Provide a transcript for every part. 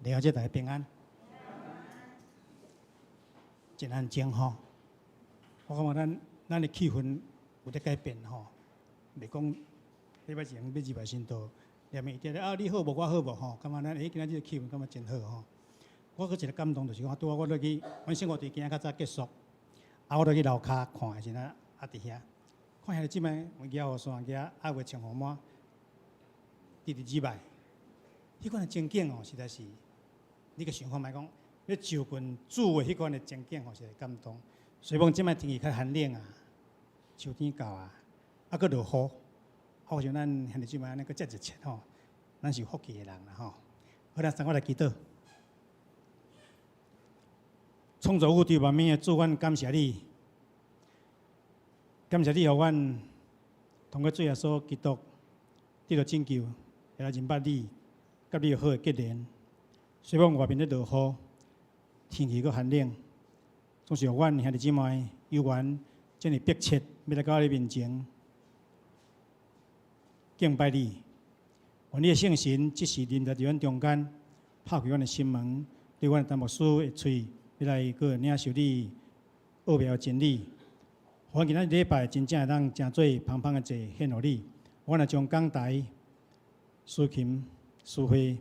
了解大家平安，真安靜吼。我感覺咱的氣氛有咧改變吼，袂講禮拜前欲入來時就連面伫咧啊，你好無我好無吼，感覺咱欸今仔日氣氛感覺真好吼。我閣一個感動就是講，拄仔我落去，阮生活隊今仔較早結束，啊，我落去樓跤看的時陣，啊佇遐，看遐姊妹舉雨傘，舉啊袂穿雨帽，直直入來，彼款的情景哦，實在是，你閣想看覓講，欲就近主的彼款的情景吼，實在感動。雖講這擺天氣較寒冷啊，秋天到啊，啊閣落雨，我想咱兄弟姊妹按呢閣遮熱情吼，咱是有福氣的人啦吼。好啦，送我來祈禱。創造宇宙萬物的主，阮感謝你，感謝你，予阮通過主耶穌基督得到拯救，會來認捌你，佮你有好的結連。雖講外面咧落雨，天氣閣寒冷，總是予阮兄弟姊妹有緣這麼迫切，欲來到你面前敬拜你。願你的聖神這時臨在佇阮中間，拍開阮的心門，對阮的陳牧師的喙，欲來閣領受你奧妙的真理。予阮今仔日禮拜真正會當成做芳芳的祭獻予你。阮來將講台、司琴、司會、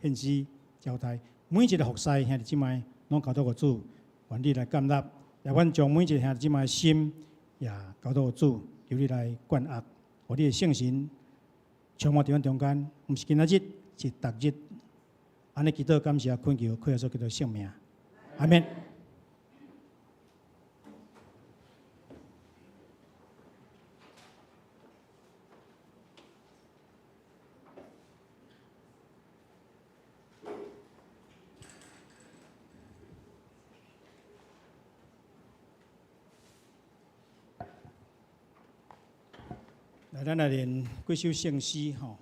獻詩、交代，每一個服侍兄弟姊妹，攏交託予主，願你來建立，也阮將每一個兄弟姊妹的心也交託予主，求你來灌壓，予你的聖神充滿佇阮中間，毋是今仔日，是逐日。按呢祈禱感謝懇求，靠耶穌基督聖名，阿們。來，咱來練幾首聖詩吼。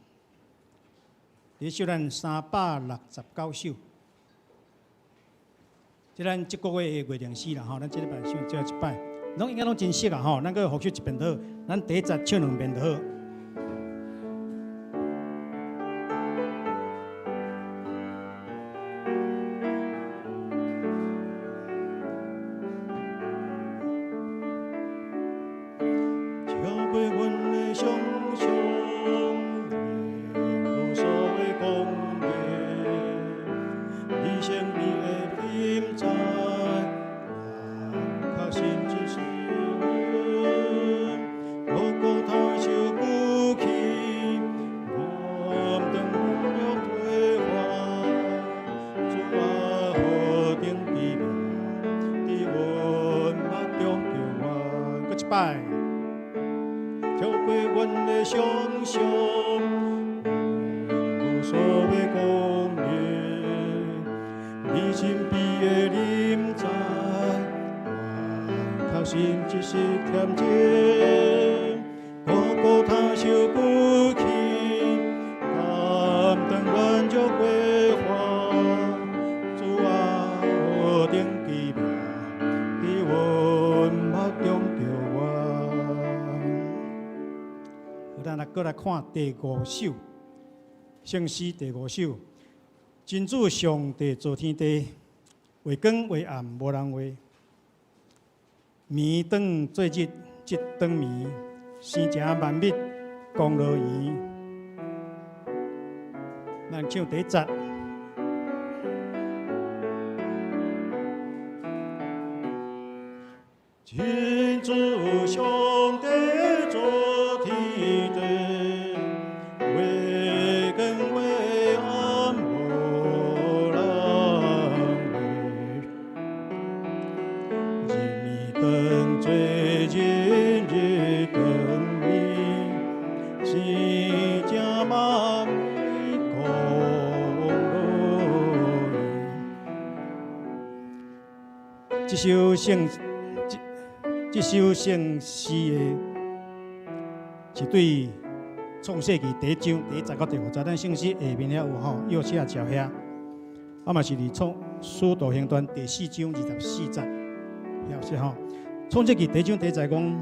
第一首咱369首，這咱這個月的月靈詩啦吼，咱這禮拜唱最後一擺，攏應該攏真熟啊吼，咱閣復習一遍就好，咱第一節唱兩遍就好。超過阮的想像，無所謂講的，你神秘的臨在，咱確信這是阮，無顧他受苦氣，擔當軟弱退化，主啊何等奇妙，佇阮目中救阮，閣一擺。超過阮的想像，無所謂講的，你神秘的臨在，阮確信這是恬靜，個個他受苦氣，擔當軟弱過患，主啊何等奇妙，佇阮目中救阮。咱來閣來看第五首，聖詩第五首，真主上帝造天地，話光話暗無人話，暝轉做日，日轉暝，生成萬物功勞圓。咱唱第一節。真主上帝造天地，話光話暗無人話，日暝轉做日，日轉暝，生成萬物功勞圓。這首聖詩的，是對創世記第一章第一節到第五節，咱聖詩下面遐有吼，約書亞橋遐，啊嘛是佇創使徒行傳第四章24節，曉是吼。創世記第一章第一節講，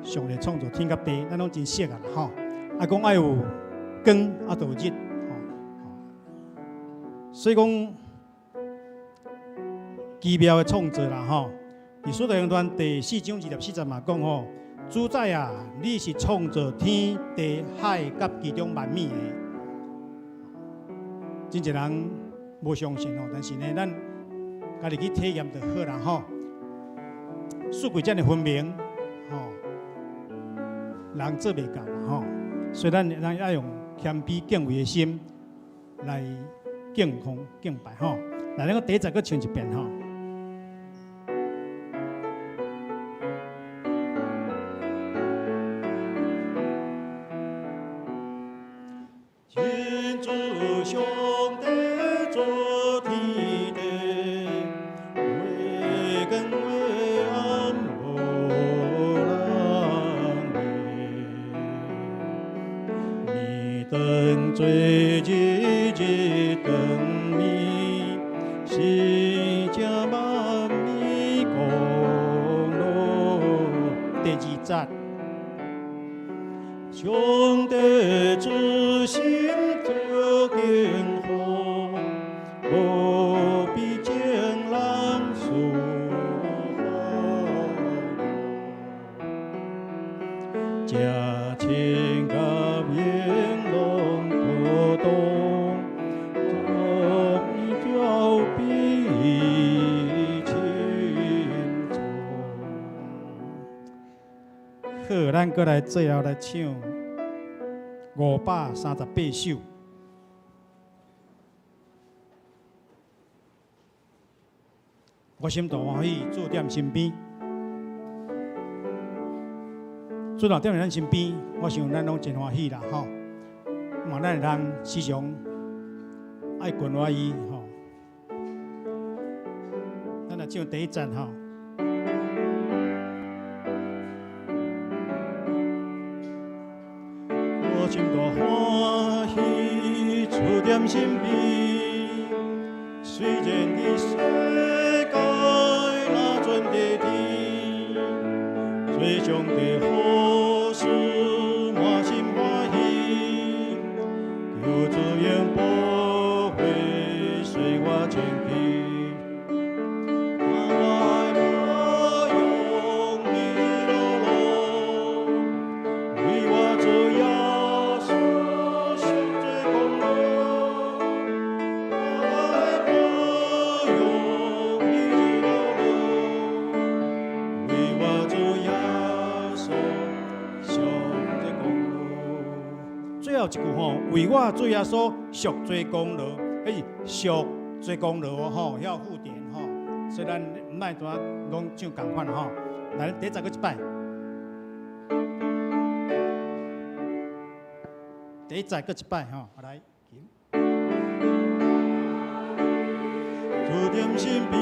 上帝創造天佮地，咱攏真熟啊啦吼。啊講愛有光，啊就有日，吼。所以講奇妙的創造啦吼。佇使徒行傳第四章二十四節嘛講吼，主宰啊，你是創造天地海佮其中萬物的。真濟人無相信吼，但是呢，咱家己去體驗就好啦吼。四季遮爾分明吼，人做袂到啦吼，所以咱愛用謙卑敬畏的心來敬奉敬拜吼。來，咱閣第一節閣唱一遍吼。天主上帝造天地，月光月暗無人暝，暝當做日日當暝，是正萬物功勞。第二節。上帝慈心足敬好，無比眾人所好。這情甲永攏不動，做比輕重。好，咱閣來最後來唱538首。我心大歡喜，主踮身邊。主若踮佇咱身邊，我想咱攏真歡喜啦吼。嘛，咱會通時常愛關懷伊吼。咱來唱第一節吼。我心大歡喜，主踮身邊。雖然佇世界若陣地天，做上帝好事滿心歡喜，求主用寶血洗我清氣。我愛保養你樂樂，為我主耶穌贖罪功勞。我愛保養你樂樂，為我主耶穌贖罪功勞。最後一句吼，為我主耶穌贖罪功勞，彼是贖罪功勞哦吼，遐有附點吼，所以咱毋愛拄仔攏唱仝款吼。來，第一節閣一擺，第一節閣一擺吼，來。主踮身邊，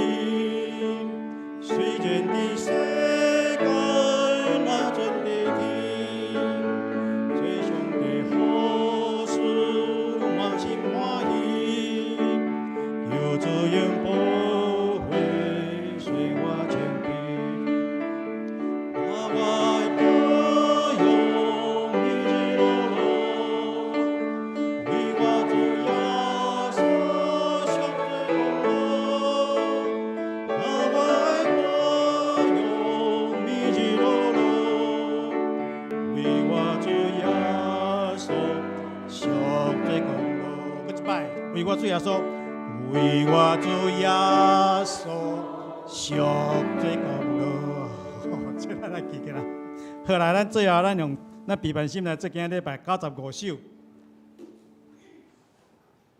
雖然佇世界若陣地天，做上帝好事滿心歡喜，求主用寶血洗我清氣。我愛保養你樂樂，為我主耶穌贖罪功勞。我愛保養你樂樂，為我主耶穌贖罪功勞。閣一擺，為我主耶穌，為我主耶穌贖罪功勞。這咱來記起來。好來，咱最後咱用咱備辦心來做今仔禮拜95首。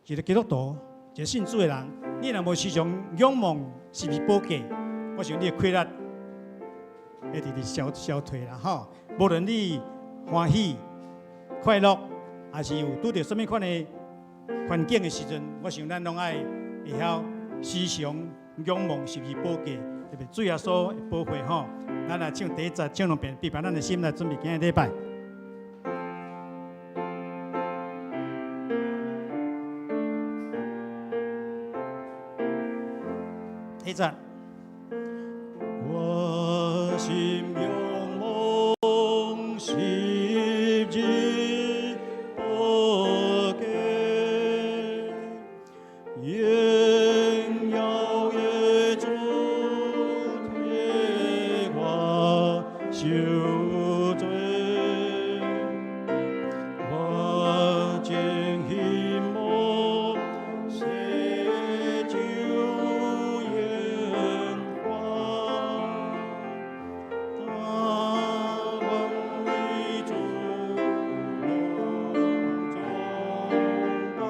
一個基督徒，一個信主的人，你若無時常仰望十字寶架，我想你的氣力會直直消消退啦吼。無論你歡喜、快樂，抑是有拄著啥物款的環境的時陣，我想咱攏愛會曉時常仰望十字寶架，特別主耶穌的寶血吼。咱來唱第一節，唱兩遍，備辦咱的心來準備今仔禮拜。第一節。我心仰望十字寶架，榮耀的主替我受罪，我真希望洗淨榮華，但願為主隆重版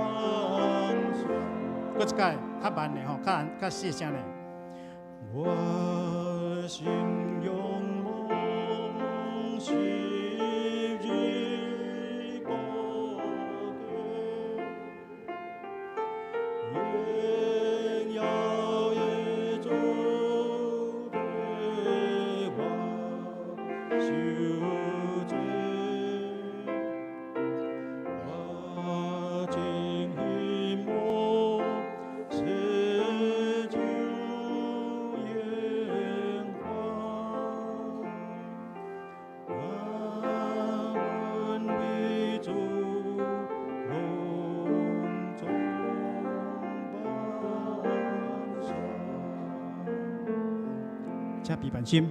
上。閣一擺較慢的吼，較較細聲的。我心仰望昔日寶貴，榮耀的主替我受罪，我真希望洗淨榮華，但願為主隆重版上。請閉目心。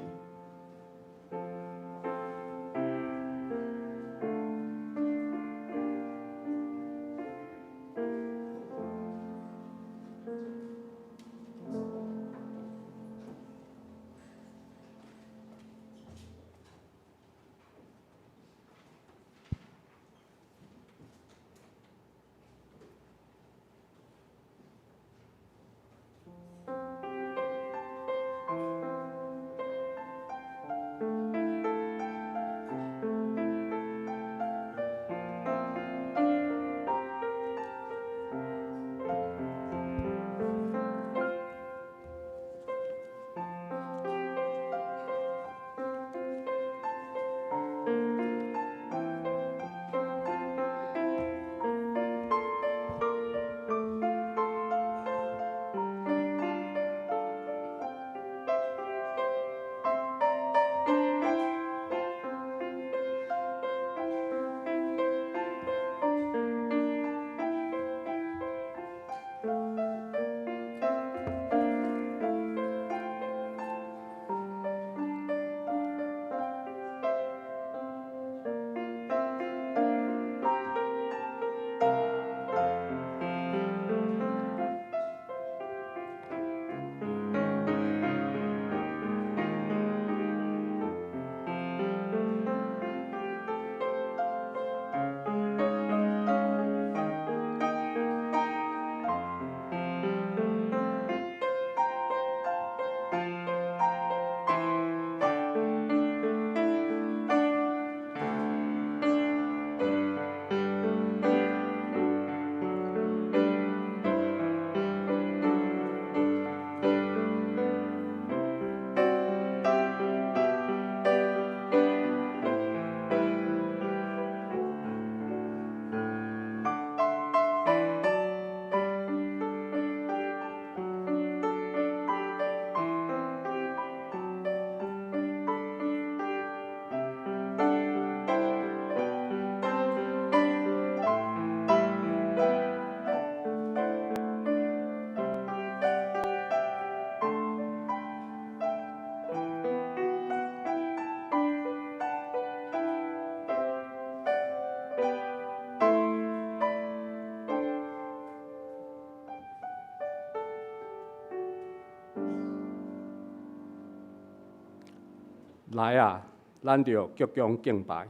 來啊，咱著鞠躬敬拜，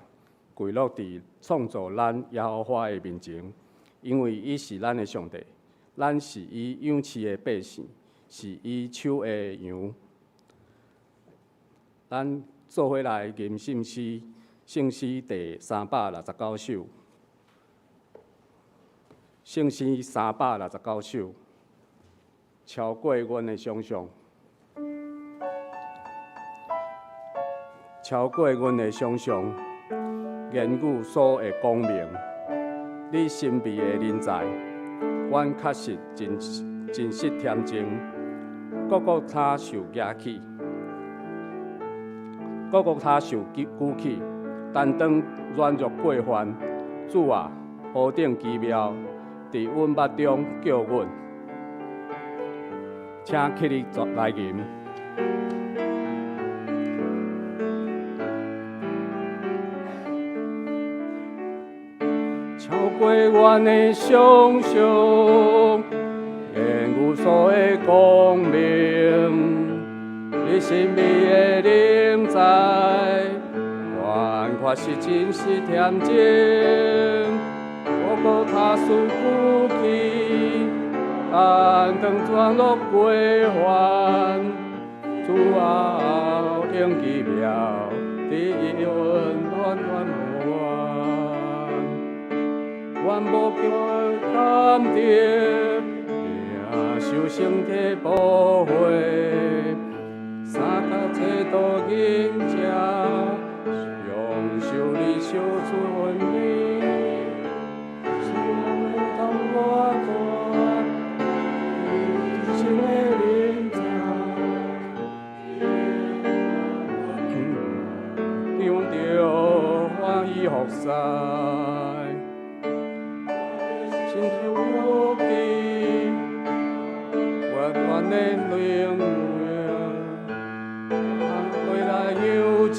跪落佇創造咱耶和華的面前，因為伊是咱的上帝，咱是伊養飼的百姓，是伊手的羊。咱做伙來吟聖詩，聖詩第369首，聖詩369首，超過阮的想像。超過阮的想像，言語所會講明，你神秘的臨在，阮確實真真實恬靜，各各他受舉起，各各他受舉起，擔當軟弱過犯，主啊，何等奇妙！佇阮目中叫阮。請起立做來吟。超過阮的想像，言語所的講明，你神秘的臨在，萬法是真實恬靜，各各他事不去，擔當轉落歸還，主啊，何等奇妙，你恩暖暖予阮，阮無強擔得，領受聖體寶血，三角這道銀者，享受你小主恩典，主當我大，神的臨在，得歡喜服侍，心有記，我願的靈回來有志，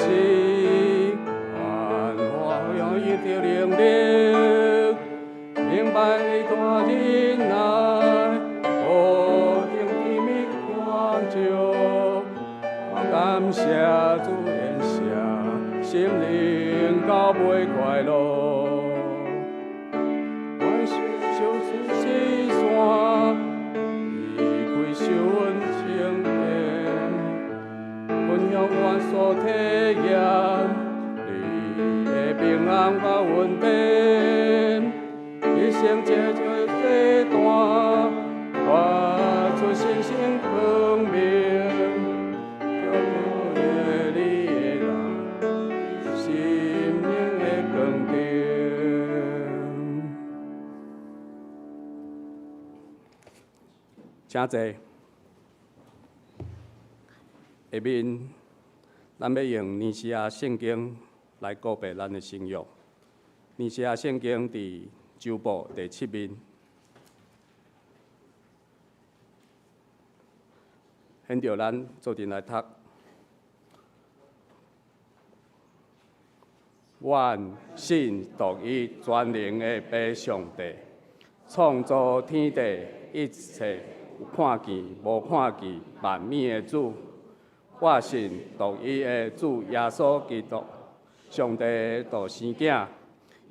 萬花用一的靈力，明白大忍耐，何等甜蜜光照，我感謝主恩赦，心靈到尾快樂。阮受受是山，離開受阮聖殿，分享阮所體驗，你的平安佮穩定，一生這這這段，發出星星光明，叫你的人生命的光燈。請坐。下面，咱欲用尼西亞聖經來告白咱的信仰。尼西亞聖經佇周報第七面，現著咱做陣來讀。阮信獨一全能的父上帝，創造天地一切有看見無看見萬物的主。我信獨一的主耶穌基督，上帝的獨生囝，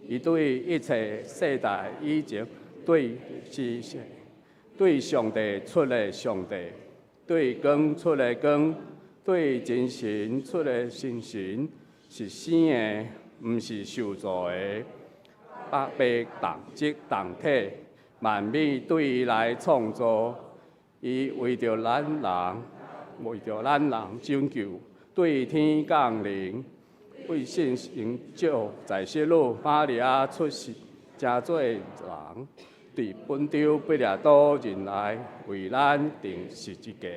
伊對一切世代以前對是對上帝出的上帝，對光出的光，對真神出的真神，是生的，毋是受造的，百父同質同體，萬物對伊來創造，伊為著咱人，為著咱人拯救，對天降臨，為信神照在洗女瑪利亞出世，成做人，佇本丟彼拉多忍耐，為咱釘十字架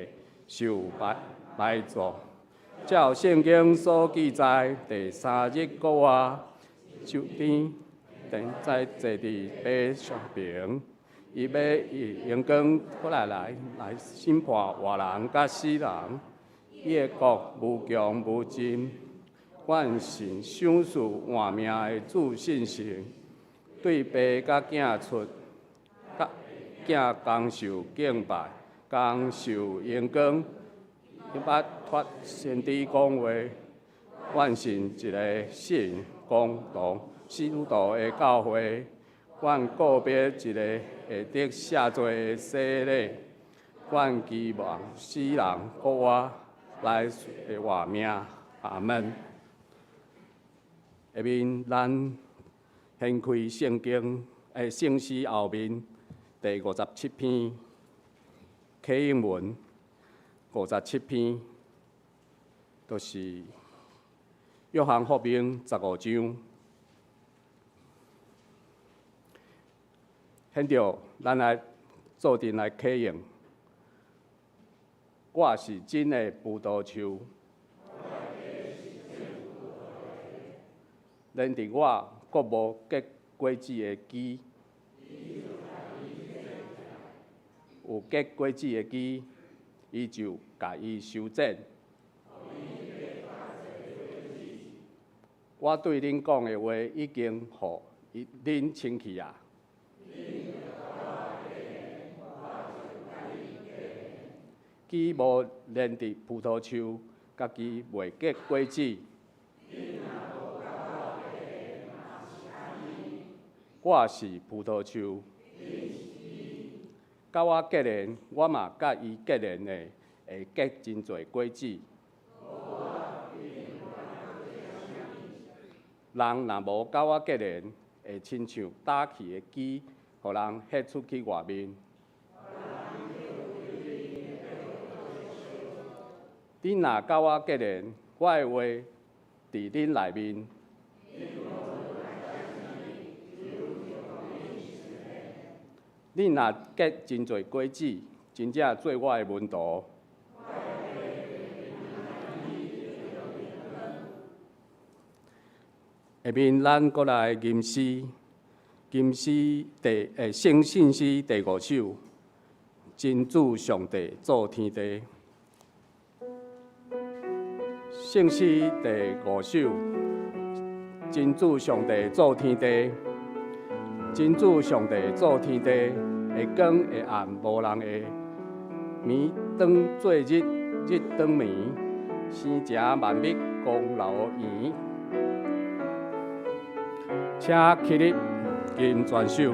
受埋埋葬。照聖經所記載，第三日復活，上天，現在坐佇父上爿，伊欲以榮光過來來來審判活人佮死人，伊的國無窮無盡。阮信賞賜活命的主聖神，對爸佮囝出，佮囝共受敬拜，共受榮光。伊捌脫先知講話，阮信一个聖公同使徒的教會，阮告別一个會得赦罪的洗禮，阮期望死人復活來世的活命。阿門。下面咱掀開聖經的聖詩後面第五十七篇啟應文。五十七篇，就是約翰福音十五章。現著咱來做陣來啟應。我是真的葡萄樹，連佇我閣無結果子的枝，有結果子的枝。伊就共伊修剪。我對恁講的話已經予恁清氣啊。枝無連佇葡萄樹，家己袂結果子。我是葡萄樹，佮我結連，我嘛佮伊結連的，會結真濟果子。人若無佮我結連，會親像焦去的枝，予人彼出去外面。恁若佮我結連，我的話佇恁內面。恁若結真濟果子，真正做我的門徒。下面咱閣來吟詩，吟詩第聖信詩第五首，真主上帝造天地。聖詩第五首，真主上帝造天地，真主上帝造天地，會光會暗無人會，暝當做日，日當暝，生成萬物光流圓。請起立，吟全首。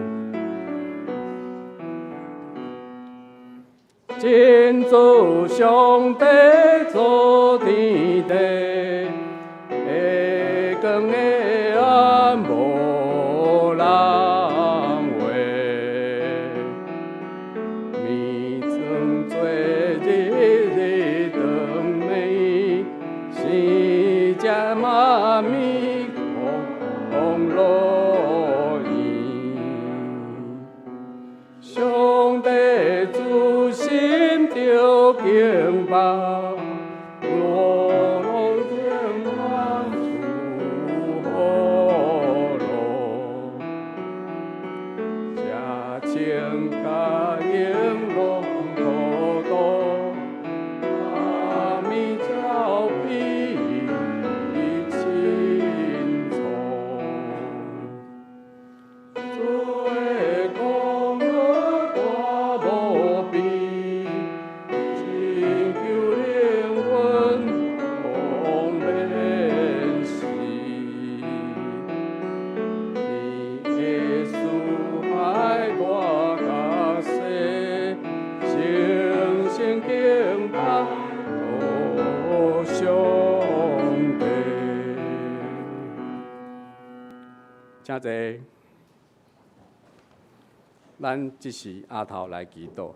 真主上帝造天地，會光會暗無人話，暝當做日，日當暝，生成萬物光樂園。上帝慈心著敬拜，我樂天萬主福樂，這情佳應攏可多，阿彌照彼清楚。主的功德大無比，拯救靈魂當免死。你的慈愛大甲細，誠心敬拜上帝。請坐。咱這時阿頭來祈禱。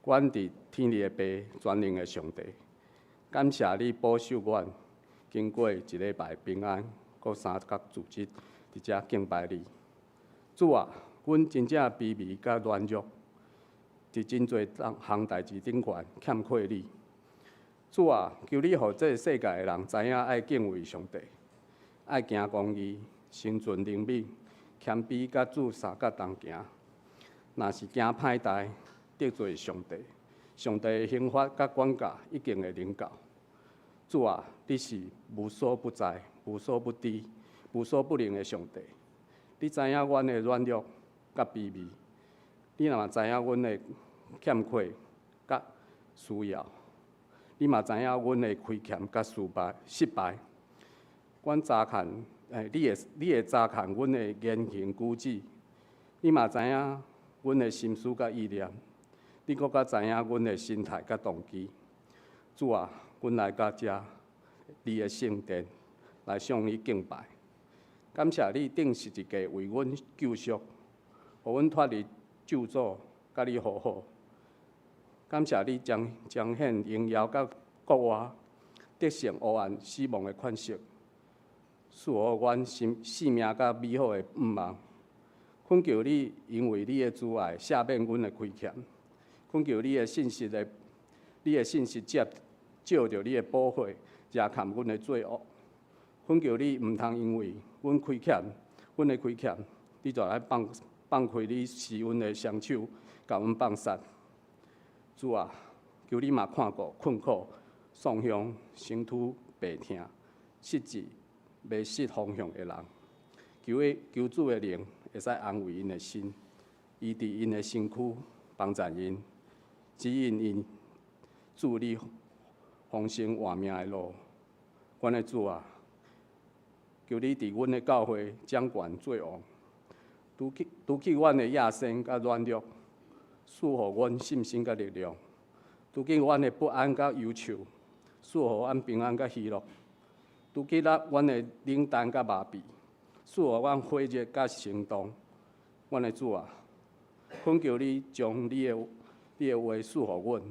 阮佇天裡的爸，全能的上帝，感謝你保守阮經過一禮拜平安，閣三角主日佇遮敬拜你。主啊，阮真正卑微佮軟弱，佇真濟項代誌頂懸欠缺你。主啊，求你予這个世界的人知影愛敬畏上帝，愛行公義，心存憐憫，謙卑佮主相佮同行。若是行歹代，得罪上帝，上帝的刑罰佮管教一定會臨到。主啊，你是無所不在、無所不知、無所不能的上帝。你知影阮的軟弱佮卑微，你嘛知影阮的欠缺佮需要，你嘛知影阮的虧欠佮失敗。失敗，阮查看，你會查看阮的言行舉止，你嘛知影阮的心思佮意念，你閣較知影阮的心態佮動機。主啊，阮來到遮，你的聖殿來向你敬拜，感謝你釘十字架為阮救贖，予阮脫離咒詛，佮你和好。感謝你彰彰顯榮耀佮國外得勝黑暗死亡的權勢，賜予阮生生命佮美好的盼望。懇求你，因為你的慈愛赦免阮的虧欠。懇求你的信實的，你的信實藉藉著你的寶血，遮蓋阮的罪惡。懇求你，毋通因為阮虧欠，阮的虧欠，你就來放放開你施恩的雙手，共阮放殺。主啊，求你嘛看顧困苦、喪鄉、身軀病疼、失志、迷失方向的人，求伊求主的靈會使安慰𪜶的心，醫治𪜶的身軀，幫助𪜶，指引𪜶主你豐盛活命的路。阮的主啊，求你佇阮的教會掌權做王，除去除去阮的野心佮軟弱，賜予阮信心佮力量；除去阮的不安佮憂愁，賜予阮平安佮喜樂；除去咱阮的冷淡佮麻痹，賜予阮火熱佮行動。阮的主啊，懇求你將你的話賜予阮，予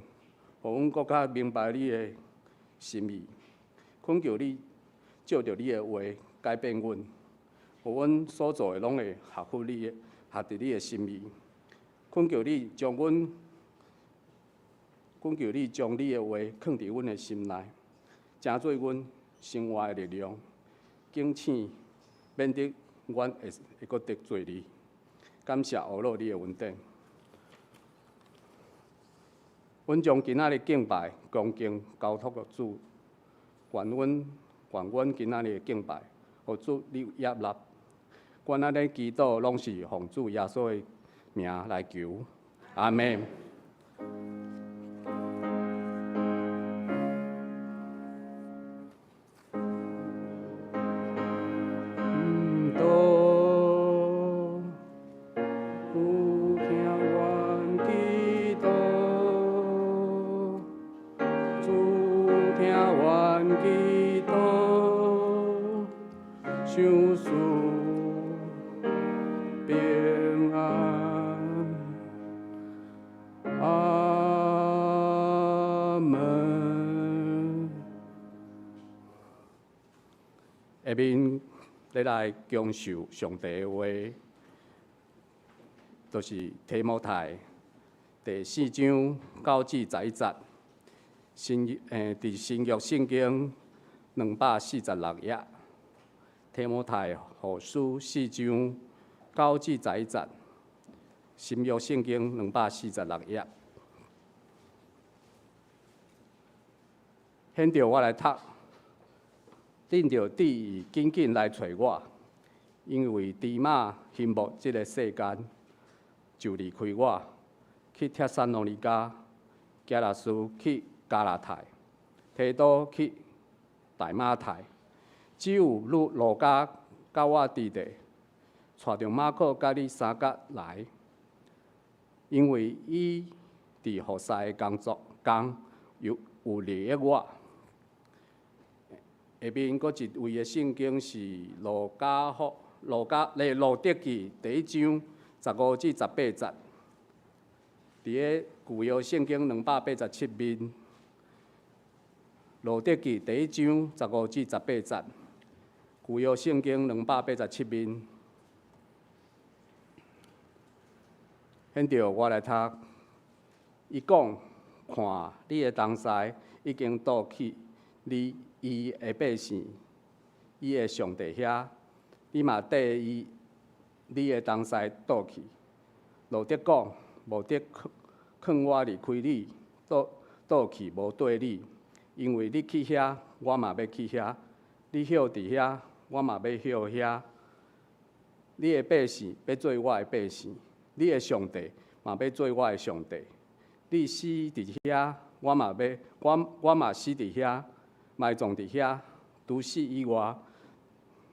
阮閣較明白你的心意。懇求你照著你的話改變阮，予阮所做的攏會合乎你的，合佇你的心意。懇求你將你的話囥佇阮的心內，成做阮生活的力量，警醒，免得阮會會閣得罪你。感謝阿老你的恩典。阮將今仔日敬拜恭敬交託予主，願阮今仔日的敬拜，予主你悅納。阮按呢祈禱，攏是奉主耶穌的名來求，阿們。主聽阮祈禱，主聽阮祈禱，賞賜平安。阿門。下面你來講授上帝的話，就是提摩太第四章九至十一節，佇新約聖經246頁。提摩太後書四章九至十一節，新約聖經246頁。現著我來讀，恁著注意緊緊來揣我，因為底馬欣慕這个世間，就離開我，去帖撒羅尼迦，革勒斯去加拉太，提多去大馬太，只有路加佮我佇咧，帶著馬可佮你相佮來，因為伊佇服侍的工作工有利益我。下面閣一位的聖經是路加福、路加咧路得記第一章15至18節，佇个舊約聖經287面。路得記第一章十五至十八節，舊約聖經287面。現著我來讀，伊講：看，你的同師已經倒去你伊的百姓，伊的上帝遐，你嘛綴伊你的同師倒去。路得講：無得勸我離開你，倒去無綴你，因為你去遐，我嘛欲去遐；你歇佇遐，我嘛欲歇遐。你的百姓欲做我的百姓，你的上帝嘛欲做我的上帝。你死佇遐，我嘛死佇遐，埋葬佇遐。除此以外，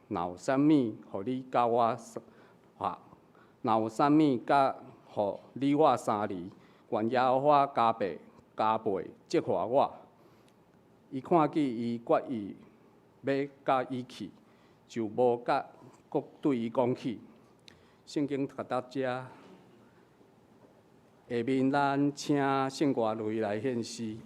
若有啥物予你佮我哈？若有啥物佮予你我相離，願耶和華加倍加倍責罰我。伊看見伊決意欲佮伊去，就無佮閣對伊講起。聖經讀到遮，下面咱請聖歌隊來獻詩。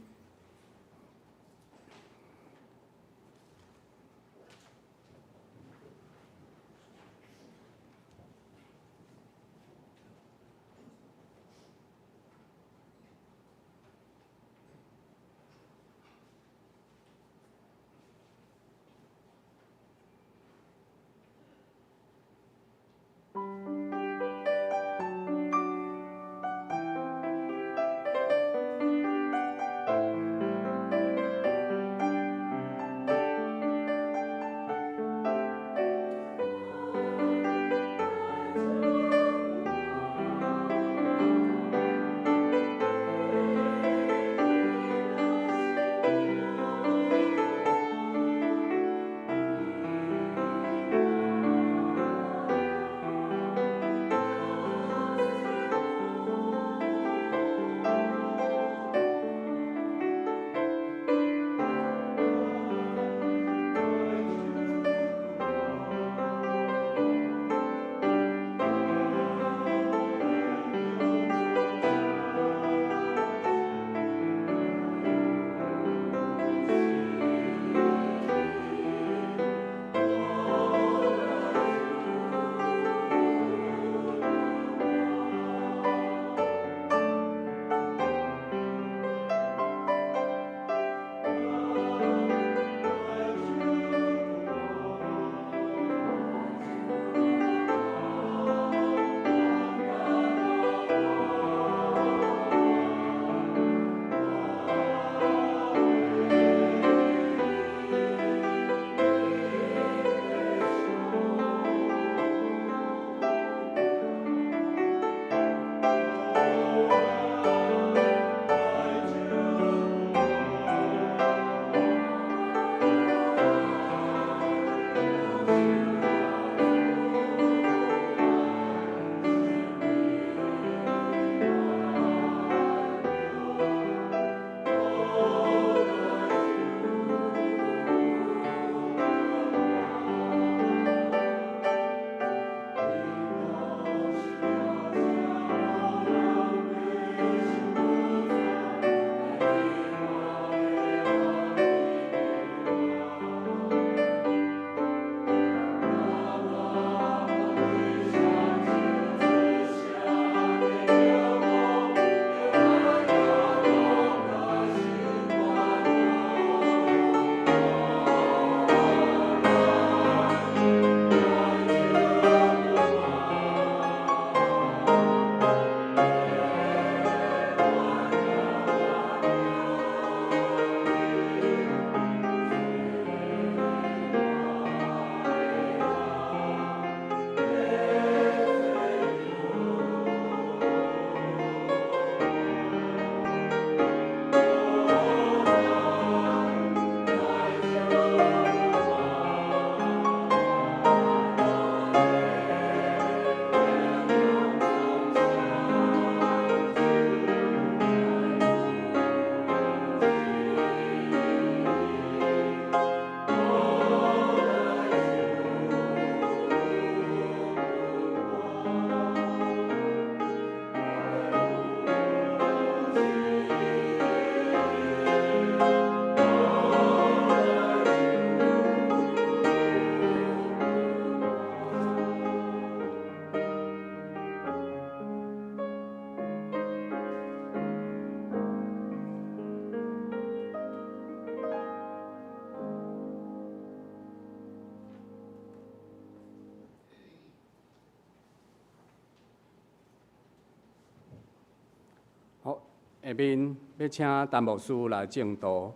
下面欲請陳牧師來證道，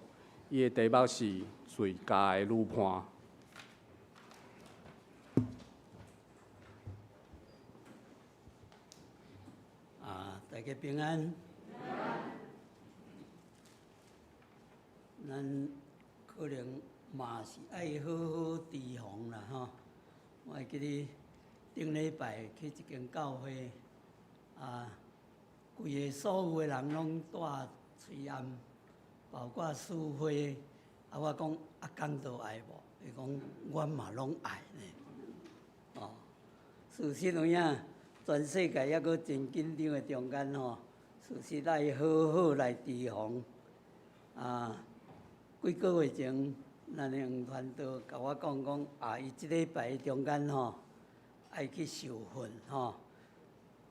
伊的題目是罪家的女伴。啊，大家平安。咱可能嘛是愛好好提防啦，吼。我會記得頂禮拜去一間教會，啊，規个所有的人攏戴喙罨，包括司會。啊，我講阿講道愛無？伊講阮嘛攏愛呢。哦，事實有影，全世界猶閣真緊張的中間吼，事實愛好好來提防。啊，幾个月前，咱的黃傳道共我講講，啊，伊這禮拜中間吼，愛去受訓吼，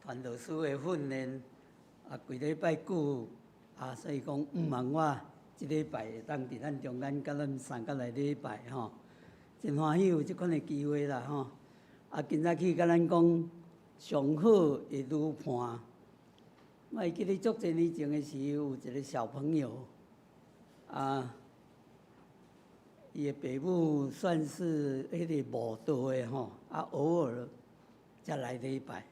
傳道師的訓練，啊，規禮拜久，啊，所以講毋茫我這禮拜會當佇咱中間佮咱相佮來禮拜吼，真歡喜有這款的機會啦吼。啊，今早起佮咱講上好的女伴，我會記得足濟年前的時，有一個小朋友，啊。伊的爸母算是彼个慕道的吼，啊，偶爾才來禮拜。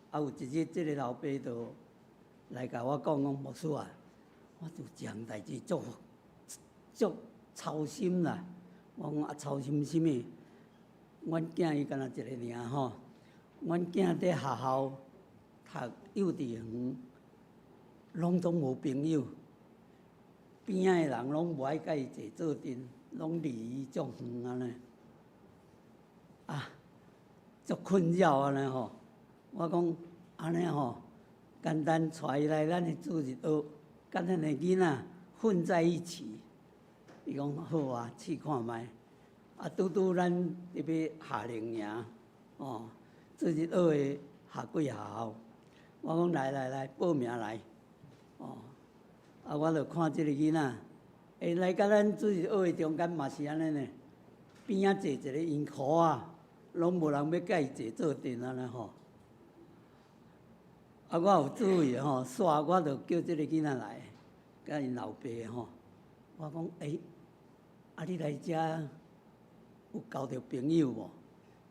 啊，有一日，這个老爸就來共我講講，牧師啊，我有一項代誌足足操心啦。我講啊，操心啥物？阮囝伊敢若一个爾吼，阮囝佇學校讀幼稚園，攏總無朋友。邊仔的人攏無愛佮伊坐做陣，攏離伊足遠按呢，啊，足困擾按呢吼。我講按呢吼，簡單帶伊來咱的主日學，佮咱的囡仔混在一起。伊講好啊，試看覓。啊，拄拄咱佇欲夏令營，哦，主日學的夏季學校，我講來來來，報名來，哦。啊！我就看這个囡仔，會來佮咱主日學的中間嘛是按呢呢，邊仔坐一个嬰箍仔，攏無人欲佮伊坐做陣按呢吼。啊！我有注意吼，煞我就叫這个囡仔來，佮𪜶老爸吼。我講欸，啊你來遮有交著朋友無？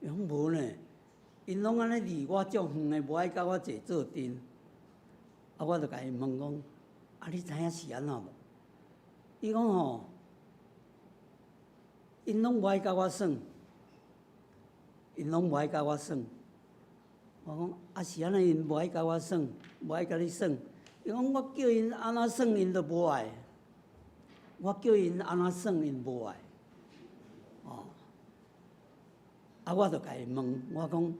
伊講無呢，𪜶攏按呢離我足遠的，無愛佮我坐做陣。啊！我就共伊問講。啊！你知影是按怎無？伊講吼，𪜶攏無愛佮我耍，𪜶攏無愛佮我耍。我講啊，是按怎𪜶無愛佮我耍，無愛佮你耍？伊講我叫𪜶按怎耍，𪜶都無愛。我叫𪜶按怎耍，𪜶無愛。哦，啊，我就共伊問，我講。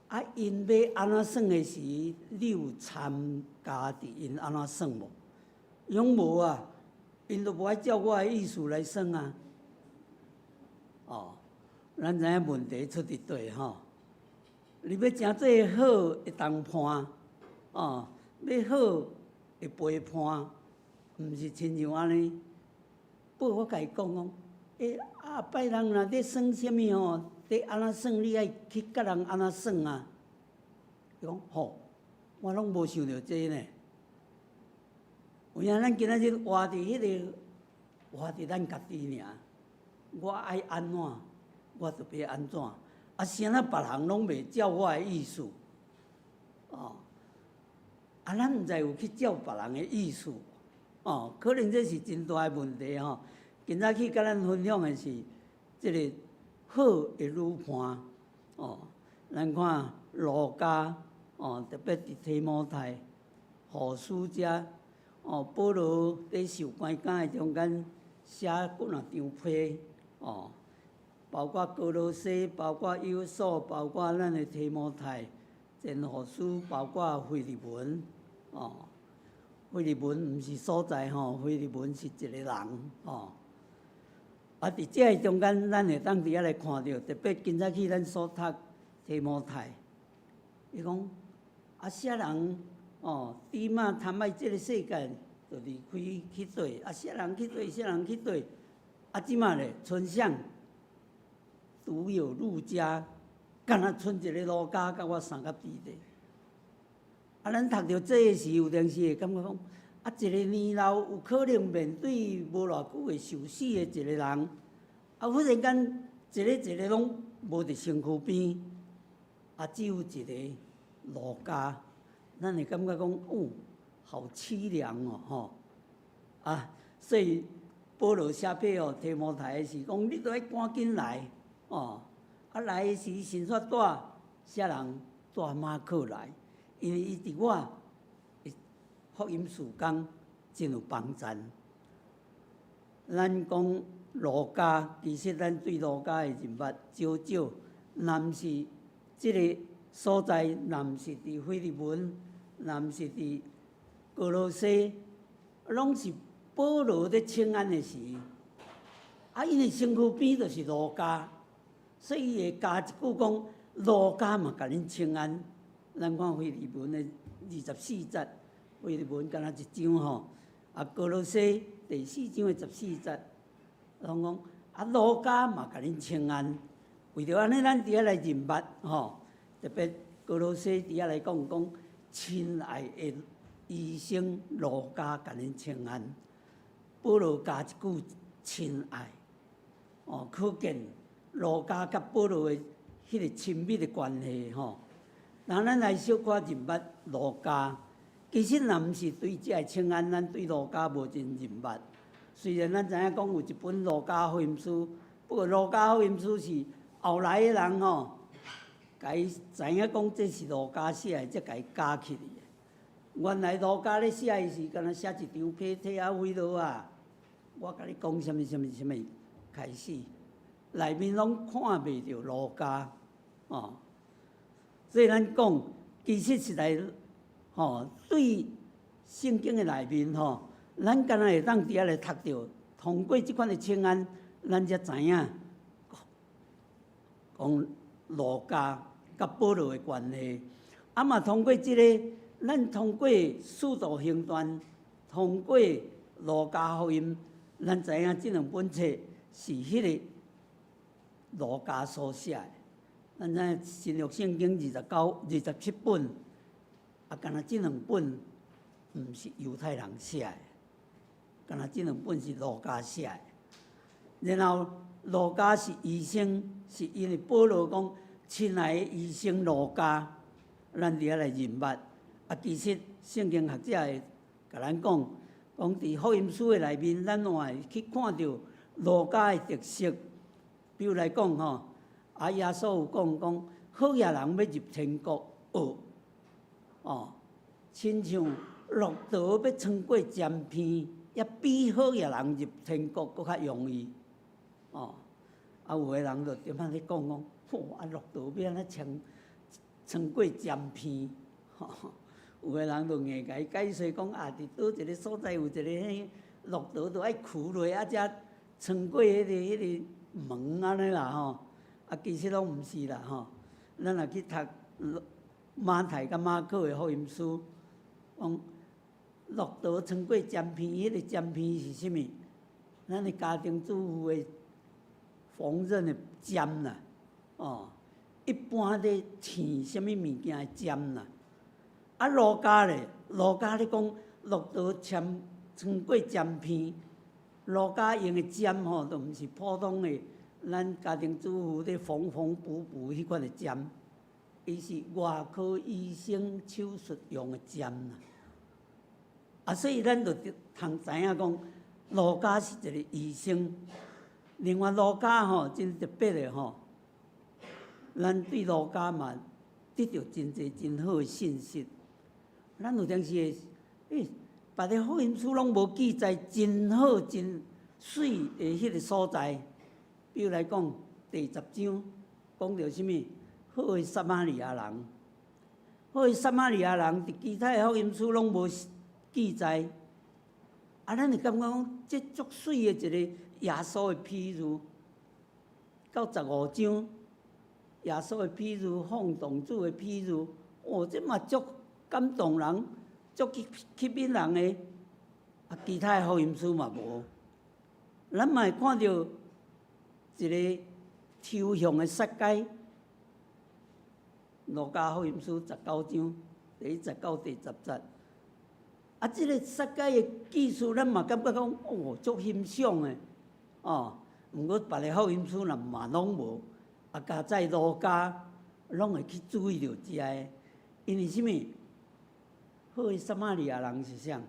啊！𪜶欲按怎耍的時，你有參加佇𪜶按怎耍無？伊講無啊，𪜶都無愛照我的意思來耍啊。哦，咱知影問題出佇佗吼？你欲成做好的同伴，哦，欲好的陪伴，毋是親像按呢。不過我共伊講講，欸，啊，拜人若咧耍啥物吼？咧按怎耍，你愛去佮人按怎耍啊？伊講吼，我攏無想著這呢。有影咱今仔日活佇彼个，活佇咱家己爾。我愛按怎，我就欲按怎。啊，啥物別人攏袂照我的意思，哦。啊，咱毋知有去照別人的意思，哦，可能這是真大的問題吼。今早起佮咱分享的是這个好的女伴，哦，咱看路加，哦，特別佇提摩太後書遮，哦，保羅佇受關監的中間寫幾若張批，哦，包括歌羅西，包括以弗所，包括咱的提摩太前後書，包括腓利門，哦，腓利門毋是所在吼，腓利門是一個人，哦。啊！佇這个中間，咱會當佇遐來看著，特別今早起咱所讀提摩太，伊講啊，啥人哦，底馬貪愛這个世界，就離開去佗，啊，啥人去佗，啥人去佗，啊，這馬咧，賰啥？獨有路加，敢若賰一个路加，佮我相佮比咧。啊，咱讀著這个時，有當時會感覺講，啊，一個年老有可能面對無偌久會受死的一個人，啊，忽然間一個一個攏無佇身軀邊，啊，只有一個路加，咱會感覺講，哦，好淒涼哦，吼！啊，所以保羅寫批予提摩太的時講，你著愛趕緊來，哦，啊來的時順煞帶啥人帶馬可來，因為伊佇我福音事工真有幫贊。咱講路加，其實咱對路加的認捌少少，若毋是這个所在，若毋是佇腓利門，若毋是佇歌羅西，攏是保羅咧請安的時，啊，𪜶的身軀邊就是路加，所以伊會加一句講，路加嘛共恁請安。咱看腓利門的24節，腓利門敢若一章吼，啊，歌羅西第四章的十四節，攏講啊，路加嘛共恁請安。為著按呢，咱佇遐來認捌吼，特別歌羅西佇遐來講講，親愛的醫生路加共恁請安。保羅加一句親愛，哦，可見路加佮保羅的彼个親密的關係吼。那咱來小可認捌路加，其實若毋是對這个請安，咱對路加無真認捌。雖然咱知影講有一本路加福音書，不過路加福音書是後來的人吼，共伊知影講這是路加寫的，才共伊加起來。原來路加咧寫的是，敢若寫一張批帖啊，回落啊，我共你講啥物啥物啥物開始，內面攏看袂著路加，哦。所以咱講，其實實在吼，對聖經的內面吼，咱敢若會當佇遐來讀著，通過這款的請安，咱才知影講路加佮保羅的關係。啊嘛，通過這个，咱通過使徒行傳，通過路加福音，咱知影這兩本冊是彼个路加所寫的。咱知影新約聖經29、27本，啊，敢若這兩本毋是猶太人寫的，敢若這兩本是路加寫的。然後路加是醫生，是因為保羅講親愛的醫生路加，咱佇遐來認捌。啊，其實聖經學者會共咱講，講佇福音書的內面，咱會去看著路加的特色。比如來講吼，啊，耶穌有講講，好額人欲入天國，哦，哦，親像駱駝欲穿過針鼻，也比好額人入天國閣較容易。哦，啊，有的人就點仔咧講講，吼，啊，駱駝欲按怎穿穿過針鼻？吼，有的人就硬共伊解釋講啊，佇佗一个所在有一个彼駱駝就愛跍落啊，才穿過彼个門按呢啦吼。啊，其實攏毋是啦吼。咱若去讀馬太佮馬可的福音書，講駱駝穿過針鼻，彼个針鼻是啥物？咱的家庭主婦的縫紉的針啦，哦，一般咧紩啥物物件的針啦。啊，路加咧，路加咧講駱駝穿穿過針鼻，路加用的針吼，都毋是普通的咱家庭主婦咧縫縫補補彼款的針，伊是外科醫生手術用的針啦。啊，所以咱就通知影講，路加是一個醫生。另外，路加吼真特別的吼，咱對路加嘛得著真濟真好的信息。咱有當時會，欸，別个福音書攏無記載真好真媠的彼个所在。比如來講，第10章講著啥物？好的撒瑪利亞人，好的撒瑪利亞人佇其他的福音書攏無記載。啊，咱會感覺講，這足媠的一個耶穌的譬喻，到15章，耶穌的譬喻，放蕩子的譬喻，哦，這嘛足感動人，足吸吸引人的。啊，其他的福音書嘛無。咱嘛會看著一個抽象的撒該，路加福音書19章第第一節到第十節。啊，這个撒該的記事，咱嘛感覺講哦，足欣賞的，哦。毋過別个福音書若嘛攏無，啊，加載路加攏會去注意著遮个，因為啥物？好的撒瑪利亞人是啥？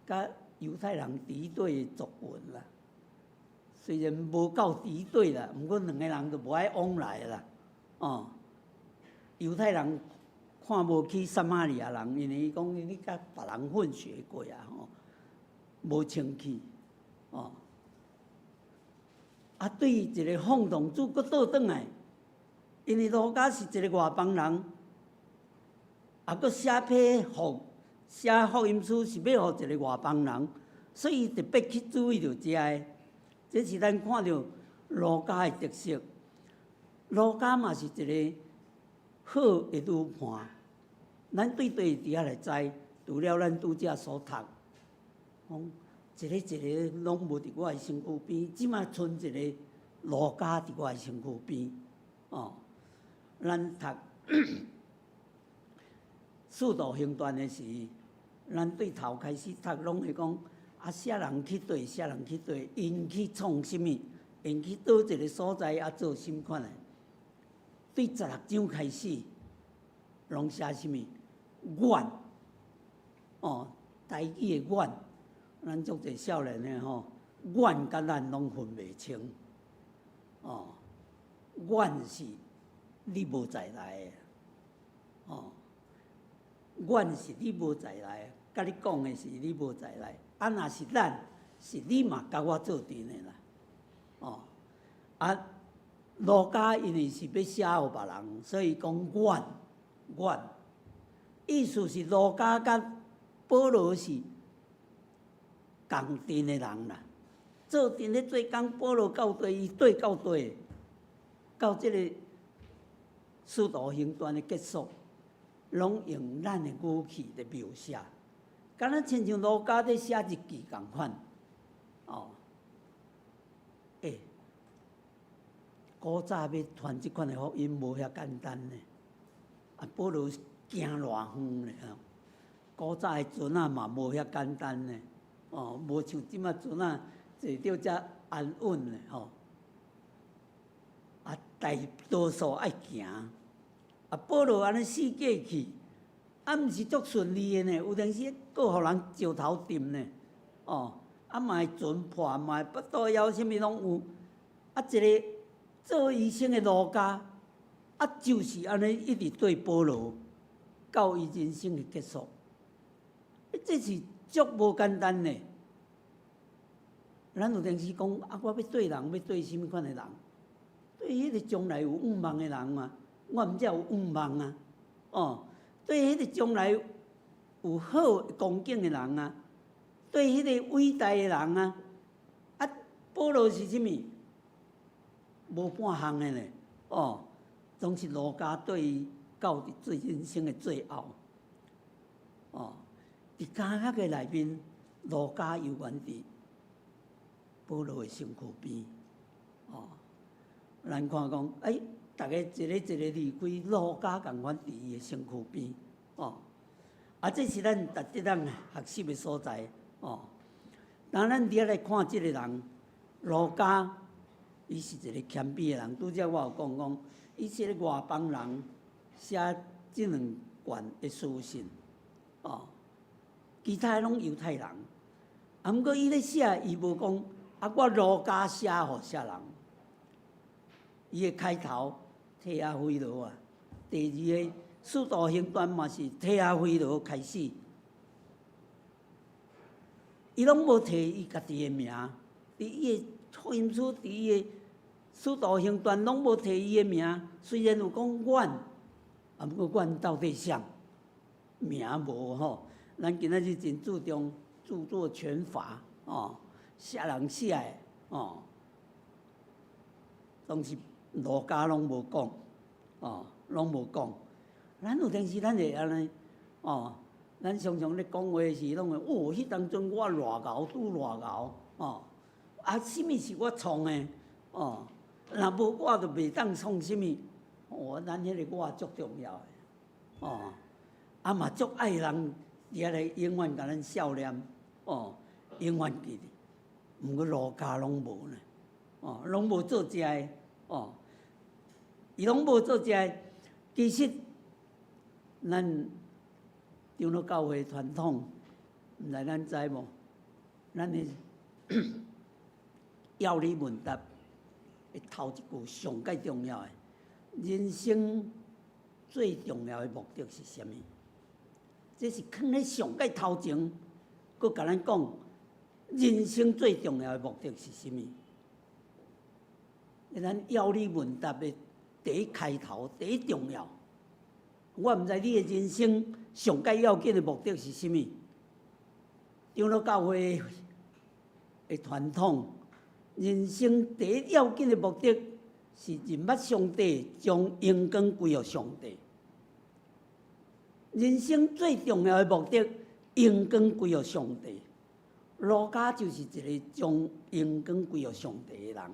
佮猶太人敵對的族群啦。雖然無夠敵對啦，毋過兩个人就無愛往來啦。哦，猶太人看無起撒瑪利亞人，因為伊講你佮別人混血過啊，吼，無清氣，哦。啊，對一个放蕩子閣倒轉來，因為路加是一个外邦人，啊，閣寫批福寫福音書是欲予一个外邦人，所以特別去注意著遮个。這是咱看著路加的特色。路加嘛是一个好的女伴，咱對對佇遐來知，除了咱拄才所讀，講一个一个攏無佇我的身軀邊，這馬賰一个路加佇我的身軀邊，哦，咱讀《使徒行傳》的時，咱對頭開始讀，攏會講啊，啥人去佗，啥人去佗，𪜶去創啥物，𪜶去佗一个所在啊，做啥物款的？對十六章開始，攏寫啥物？阮，哦，台語的阮，咱足濟少年的吼，阮佮咱攏分袂清，哦，阮是你無在內的，哦，阮是你無在內，佮你講的是你無在內，啊，若是咱，是你嘛佮我做陣的啦，哦，啊，路加因為是欲寫予別人，所以講阮，阮，意思是路加佮保羅是仝陣的人啦，做陣咧做工，保羅到佗，伊綴到佗，到這个使徒行傳的結束，攏用咱的語氣來描寫，敢若親像路加佇寫日記仝款，哦，欸，古早欲傳這款的福音無遐簡單呢，啊，保羅行偌遠咧，古早的船仔嘛無遐簡單呢，哦，無像這馬船仔坐著遮安穩咧，吼。啊，大多數愛行，啊，保羅按呢四界去，啊，毋是足順利的呢，有當時閣予人石頭擲呢，哦，啊，嘛會船破，嘛會腹肚枵，啥物攏有。啊，一个做醫生的路加，啊，就是按呢一直綴保羅，到伊人生的結束，這是足無簡單的。咱有當時講啊，我欲綴人，欲綴啥物款的人？對彼个將來有向望的人嘛，我毋才有向望啊！哦，對彼个將來有好光景的人啊，對彼个偉大的人啊，啊，保羅是啥物？無半項的咧，哦，總是路加綴伊到佇最人生的最後，哦，佇監獄的內面，路加猶原佇保羅的身軀邊，哦。咱看講，欸，逐个一个一个離開，路加仝款佇伊的身軀邊，哦，啊，這是咱值得咱學習的所在，哦。當咱佇遐來看這个人，路加，伊是一個謙卑的人。拄才我有講講，伊是個外邦人，寫這兩卷的書信，哦，其他攏猶太人，啊，毋過伊咧寫，伊無講，啊，我路加寫予啥人？伊的開頭提阿非羅啊，第二个使徒行傳嘛是提阿非羅開始，伊攏無提伊家己的名，佇伊的福音書，佇伊的使徒行傳攏無提伊的名。雖然有講阮，啊，毋過阮到底誰？名無吼。咱今仔日真注重著作權法哦，啥人寫的哦，總是。路加攏無講，哦，攏無講。咱有當時咱會按呢，哦，咱常常咧講話時，攏會哦，彼當陣我偌𠢕，拄偌𠢕，哦，啊，啥物是我創的，哦，若無我就袂當創啥物。哦，咱彼个我足重要的。哦，啊嘛足愛人佇遐咧永遠共咱笑臉，哦，永遠記得。毋過路加攏無呢，哦，攏無做這个，哦，伊攏無做這个。其實，咱長老教會傳統，毋知咱知無？咱的要理問答的頭一句上蓋重要的，人生最重要的目的是啥物？這是囥咧上蓋頭前，閣共咱講，人生最重要的目的是啥物？咱要理問答的第一開頭，第一重要。我毋知你的人生上蓋要緊的目的是啥物？長老教會的傳統，人生第一要緊的目的是認捌上帝，將榮光歸予上帝。人生最重要的目的，榮光歸予上帝。路加就是一個將榮光歸予上帝的人，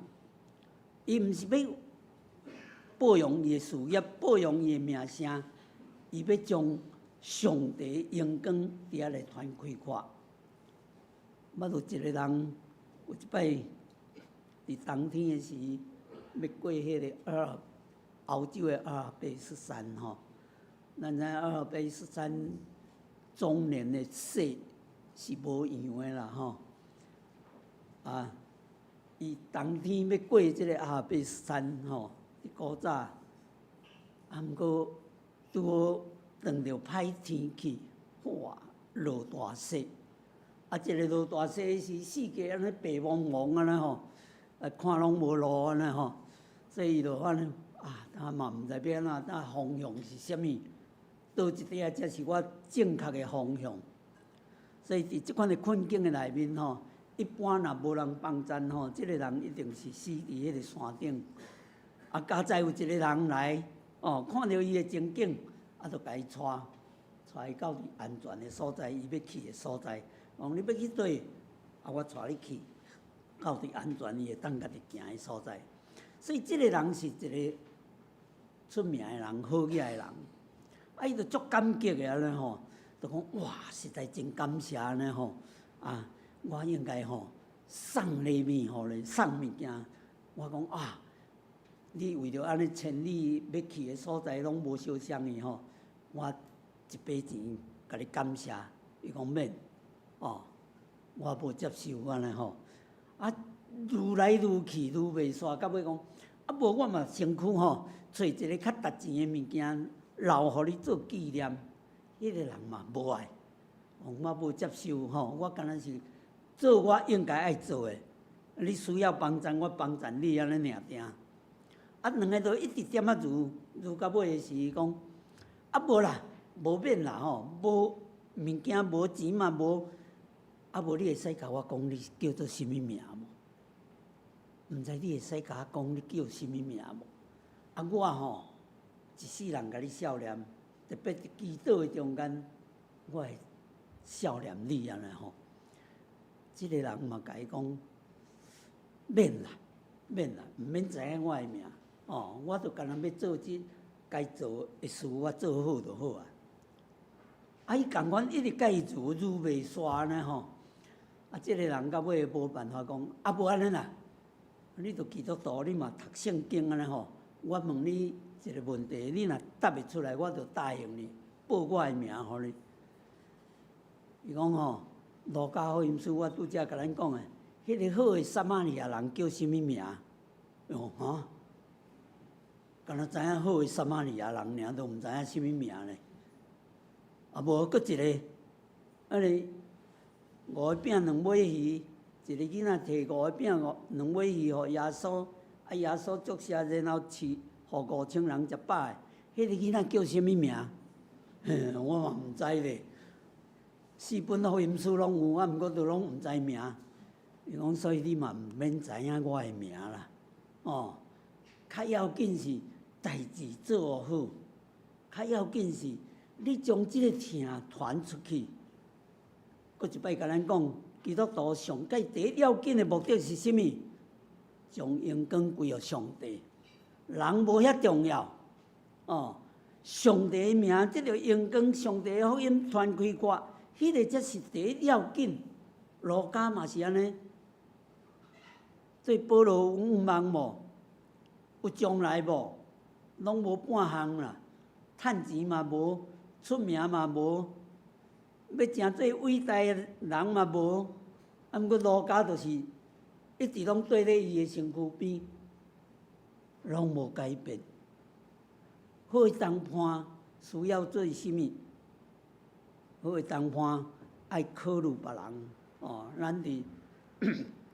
伊毋是欲報揚伊的事業，報揚伊的名聲，伊欲將上帝榮光佇遐來傳開看。捌有一個人，有一擺佇冬天的時，欲過彼個阿歐洲的阿爾卑斯山吼。咱知阿爾卑斯山終年的雪是無溶的啦吼。啊，伊冬天欲過這个阿爾卑斯山吼，佇古早，啊，毋過拄好碰著歹天氣，哇，落大雪。啊，這个落大雪時，四界按呢白茫茫按呢吼，啊，看攏無路按呢吼，所以伊就按呢啊，他嘛毋知欲按怎，啊，方向是啥物？佗一塊仔才是我正確的方向。所以佇這款的困境的內面吼，一般若無人幫贊吼，這个人一定是死佇彼个山頂。啊，佳哉有一個人來，哦，看著伊的情景，啊，就共伊帶，帶伊到安全的所在，伊欲去的所在。講你欲去佗，啊，我帶你去，到佇安全，伊會當家己行的所在。所以這个人是一個出名的人，好額的人。啊，伊就足感激的按呢吼，就講哇，實在真感謝按呢吼，啊，我應該吼送禮物予你，送物件。我講啊，你為著按呢千里欲去的所在攏無相送去吼，我一筆錢共你感謝。伊講免，哦，我無接受按呢吼。啊，愈來愈去愈袂煞，到尾講，啊無我嘛身軀吼，揣一个較值錢的物件留予你做紀念。彼个人嘛無愛，我無接受吼，我敢若是做我應該愛做的。你需要幫贊，我幫贊你按呢爾定。啊，兩个都一直踮仔踰，踰到尾的時講，啊無啦，無免啦吼，無物件無錢嘛無，啊無你會使共我講你叫做啥物名無？毋知你會使共我講你叫啥物名無？啊我吼一世人共你數念，特別佇祈禱的中間，我會數念你按呢吼。這个人嘛共伊講，免啦，免啦，毋免知影我的名，哦，我就干焦欲做這該做的事，我做好就好啊。啊，伊仝款一直共伊踰踰袂煞按呢吼。啊，這个人到尾無辦法講，啊無按呢啦，你著基督徒，你嘛讀聖經按呢吼。我問你一個問題，你若答會出來，我就答應你，報我的名予你。伊講吼，路加福音書我拄才共咱講的，彼个好的撒瑪利亞人叫啥物名？哦哈，敢若知影好的撒瑪利亞人爾，都毋知影啥物名呢？啊無，閣一个，彼个五个餅兩尾魚，一个囡仔提五个餅五兩尾魚予耶穌，啊耶穌祝謝，然後賜予5000人食飽的，彼个囡仔叫啥物名？嘿，我嘛毋知咧。四本福音書攏有，啊，毋過都攏毋知名。伊講，所以你嘛毋免知影我的名啦，哦。較要緊是代誌做好，較要緊是你將這個疼傳出去。閣一擺共咱講，基督徒上蓋第一要緊的目的是啥物？將榮光歸予上帝。人無遐重要，哦。上帝的名得著榮光，上帝的福音傳開闊，彼個才是第一要緊。路加嘛是按呢，對保羅有向望無？有將來無？攏無半項啦，趁錢嘛無，出名嘛無，欲成做偉大的人嘛無。啊，毋過路加就是一直攏綴咧伊的身軀邊，攏無改變。好的同伴需要做啥物？好的同伴愛考慮別人。哦，咱佇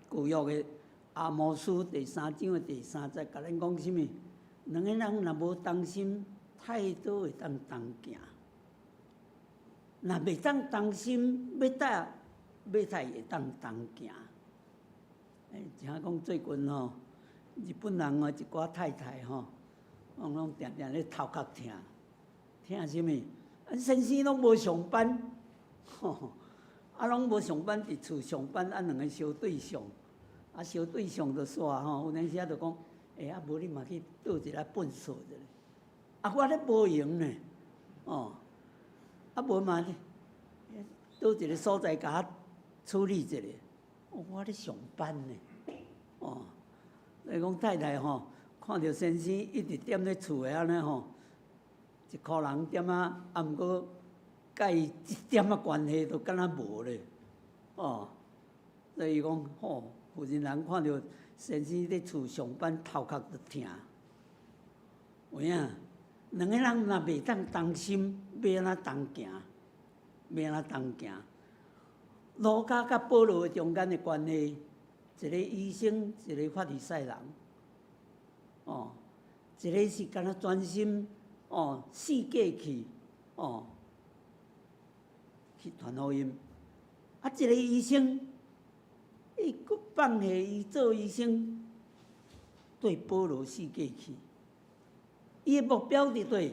舊約的阿摩司第三章的第三節，共咱講啥物？兩个人若無同心，太刀會當同行；若袂當同心，欲搭欲太會當同行。欸，聽講最近吼，日本人哦一寡太太吼，攏攏定定咧頭殼疼，疼啥物？啊，先生攏無上班，吼，啊，攏無上班，佇厝上班，啊，兩个相對相，啊，相對相就煞吼，有當時仔就講，欸，啊，無你嘛去倒一下糞掃一下，啊，我咧無閒呢，哦，啊，無嘛，佗一个所在共我處理一下，我咧上班呢，哦，所以講太太吼，看著先生一直踮咧厝的按呢吼，一箍人點仔，啊，毋過佮伊一點仔關係都敢若無咧，哦，所以講吼，婦人人看著先生佇厝上班，頭殼就疼。有影，兩个人若袂當同心，欲按怎同行？欲按怎同行？路加佮保羅中間的關係，一个醫生，一个法利賽人，哦，一个是敢若專心，哦，四界去，哦，去傳福音。啊，一个醫生，伊閣放下伊做醫生，綴保羅四界去。伊的目標佇佗？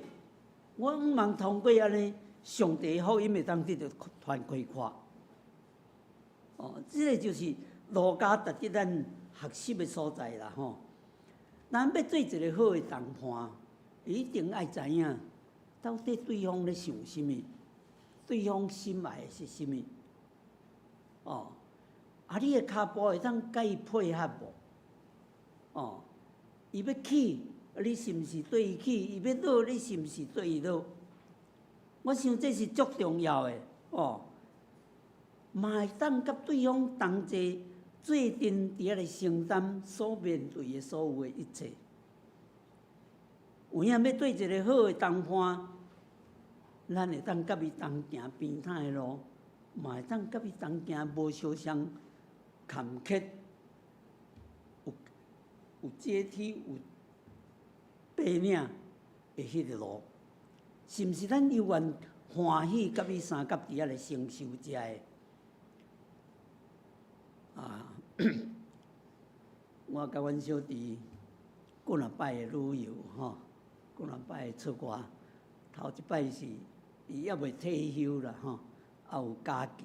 我向望通過按呢，上帝福音會當得著傳開闊。哦，這个就是路加值得咱學習的所在啦吼。咱欲做一个好的同伴，一定愛知影到底對方咧想啥物，對方心愛的是啥物。哦，啊，你的跤步會當佮伊配合無？哦，伊欲起，你是毋是綴伊起？伊欲落，你是毋是綴伊落？我想這是足重要的哦。嘛會當佮對方同齊做陣佇遐咧承擔所面對的所有的一切。有影欲做一个好的同伴，咱會當佮伊同行平坦的路，嘛會當佮伊同行無相像坎坷，有有階梯有爬嶺的彼个路，是毋是咱猶願歡喜佮伊相佮佇遐咧承受這个？啊！我佮阮小弟過兩擺的旅遊吼，過兩擺的出外，頭一擺是伊猶未退休啦吼，啊有假期，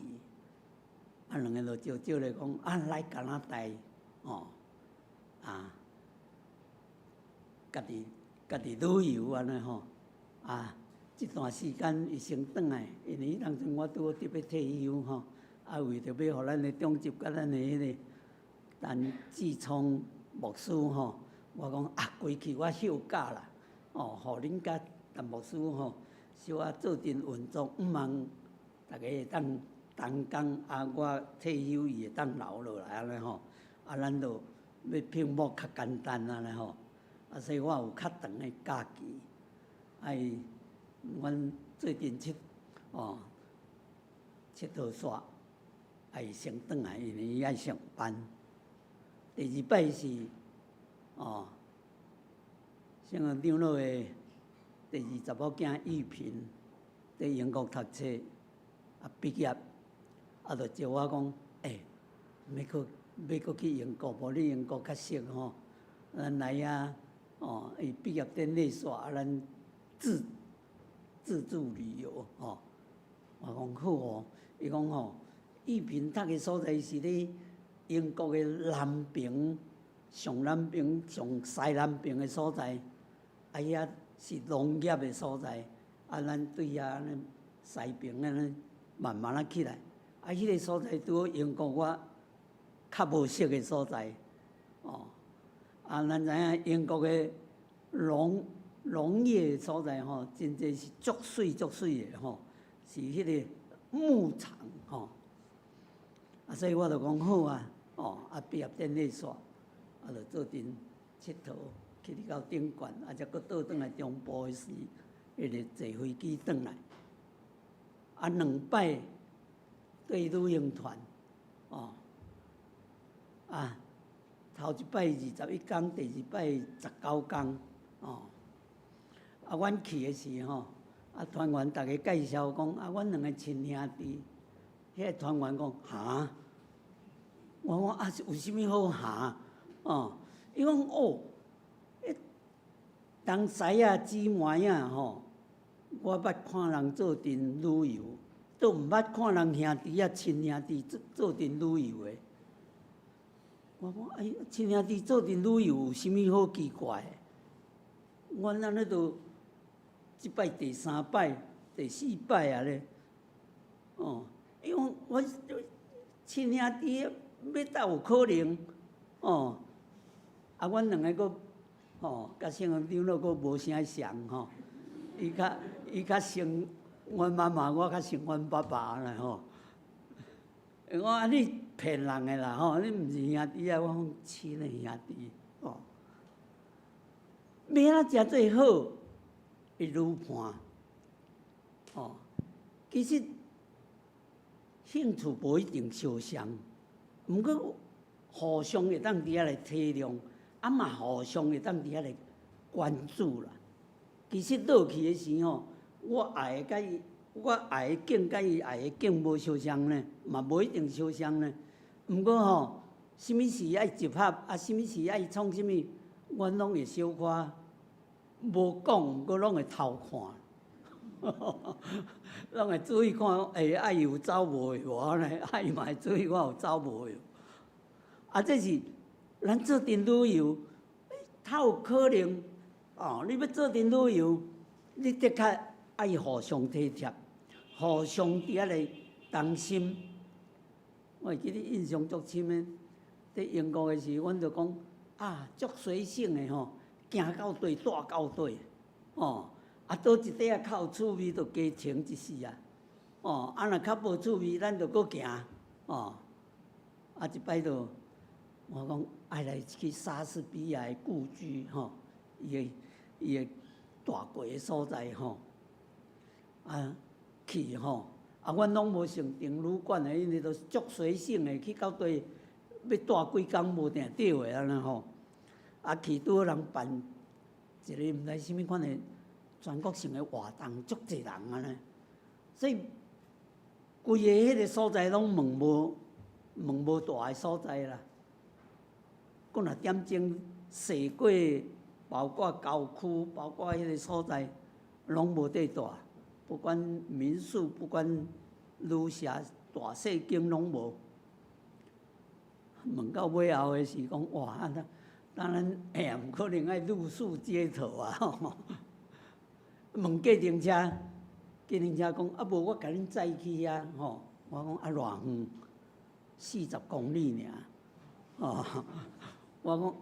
啊兩个就招招咧講啊來加拿大吼，啊，家己家己旅遊按呢吼，啊，這段時間伊先轉來，因為彼當陣我拄好得欲退休吼。啊，為著欲予咱的長執佮咱的彼个陳志聰牧師吼，我講啊，規氣我休假啦，哦，予恁佮陳牧師吼，小可做陣運作，向望逐家會當同工，啊，我退休伊會當留落來按呢吼，啊，咱就欲聘牧較簡單按呢吼，啊，所以我有較長的假期，啊，伊阮做陣𨑨哦，𨑨迌煞。啊，伊先轉來，因為伊愛上班。第二擺是哦，聖個長老的第二查某囝玉萍佇英國讀冊，啊畢業，啊就招我講，欸，欲閣欲閣去英國無？你英國較熟吼，咱來遐哦，伊畢業典禮煞，啊，咱自自助旅遊吼。我講好哦，伊講吼。玉萍讀的所在是咧英國的南邊，上南邊、上西南邊的所在，啊遐是農業的所在，啊，咱對遐按呢西爿按呢慢慢仔起來，啊，彼個所在拄好英國我較無熟的所在，哦，啊，咱知影英國的農業的所在吼，真濟是足媠足媠的吼，是彼個牧場吼，啊，所以我就講好啊，哦，啊，畢業典禮煞，啊，就做陣𨑨迌去到頂懸，啊，才閣倒轉來中部的時，彼個坐飛機轉來，啊，兩擺對旅行團，哦，啊，頭一擺21工，第二擺19工，哦，啊，阮去的時吼，啊，團員逐家介紹講，啊，阮兩个親兄弟，彼个團員講，哈？我講啊，有啥物好哈？哦，伊講哦，彼同師仔姊妹仔吼，我捌看人做陣旅遊，都毋捌看人兄弟仔親兄弟做陣旅遊的。我講哎，親兄弟做陣旅遊有啥物好奇怪的？阮按呢都這擺第三擺、第四擺啊咧。哦，伊講阮親兄弟欲佗有可能？哦，啊，阮兩个閣吼，佮聖王長老閣無啥像吼，伊較像阮媽媽，我較像阮爸爸啦吼。我講啊，你騙人的啦吼，你毋是兄弟啊，我講親的兄弟哦。欲按怎誠做好的旅伴？哦，其實興趣無一定相像，毋過互相會當佇遐來體諒，啊嘛互相會當佇遐來關注啦。其實落去的時吼，我愛的景佮伊愛的景無相像呢，嘛無一定相像呢。毋過吼，啥物事愛集合，啊，啥物事愛創啥物，阮攏會小可無講，毋過攏會偷看，攏會注意看，欸，啊伊有走無的無呢？啊伊嘛會注意看有走無的。啊，這是咱做陣旅遊，較有可能哦。你欲做陣旅遊，你的確愛互相體貼，互相佇遐來同心。我會記得印象足深的，佇英國的時，阮就講啊，足隨性的吼，行到佗，蹛到佗，哦，啊，佗一塊仔較有趣味，就加停一時啊，哦，啊，若較無趣味，咱就閣行，哦，啊，一擺就我講愛來去莎士比亞的故居吼，伊的蹛過的所在吼，啊去吼，啊，阮攏無想訂旅館的，因為都是足隨性的，去到佗欲蹛幾工無定著的按呢吼，啊去拄好人辦一个毋知啥物款的全國性的活動，足濟人按呢，所以規个彼个所在攏問無蹛的所在啦。過若點鐘踅過，包括郊區，包括彼个所在，攏無地蹛，不管民宿，不管旅社，大細間攏無。問到尾後的時講，哇！啊，當然會毋可能愛露宿街頭啊！問計程車，計程車講啊，無我共恁載去遐吼。我講啊，偌遠，40公里爾，哦。我講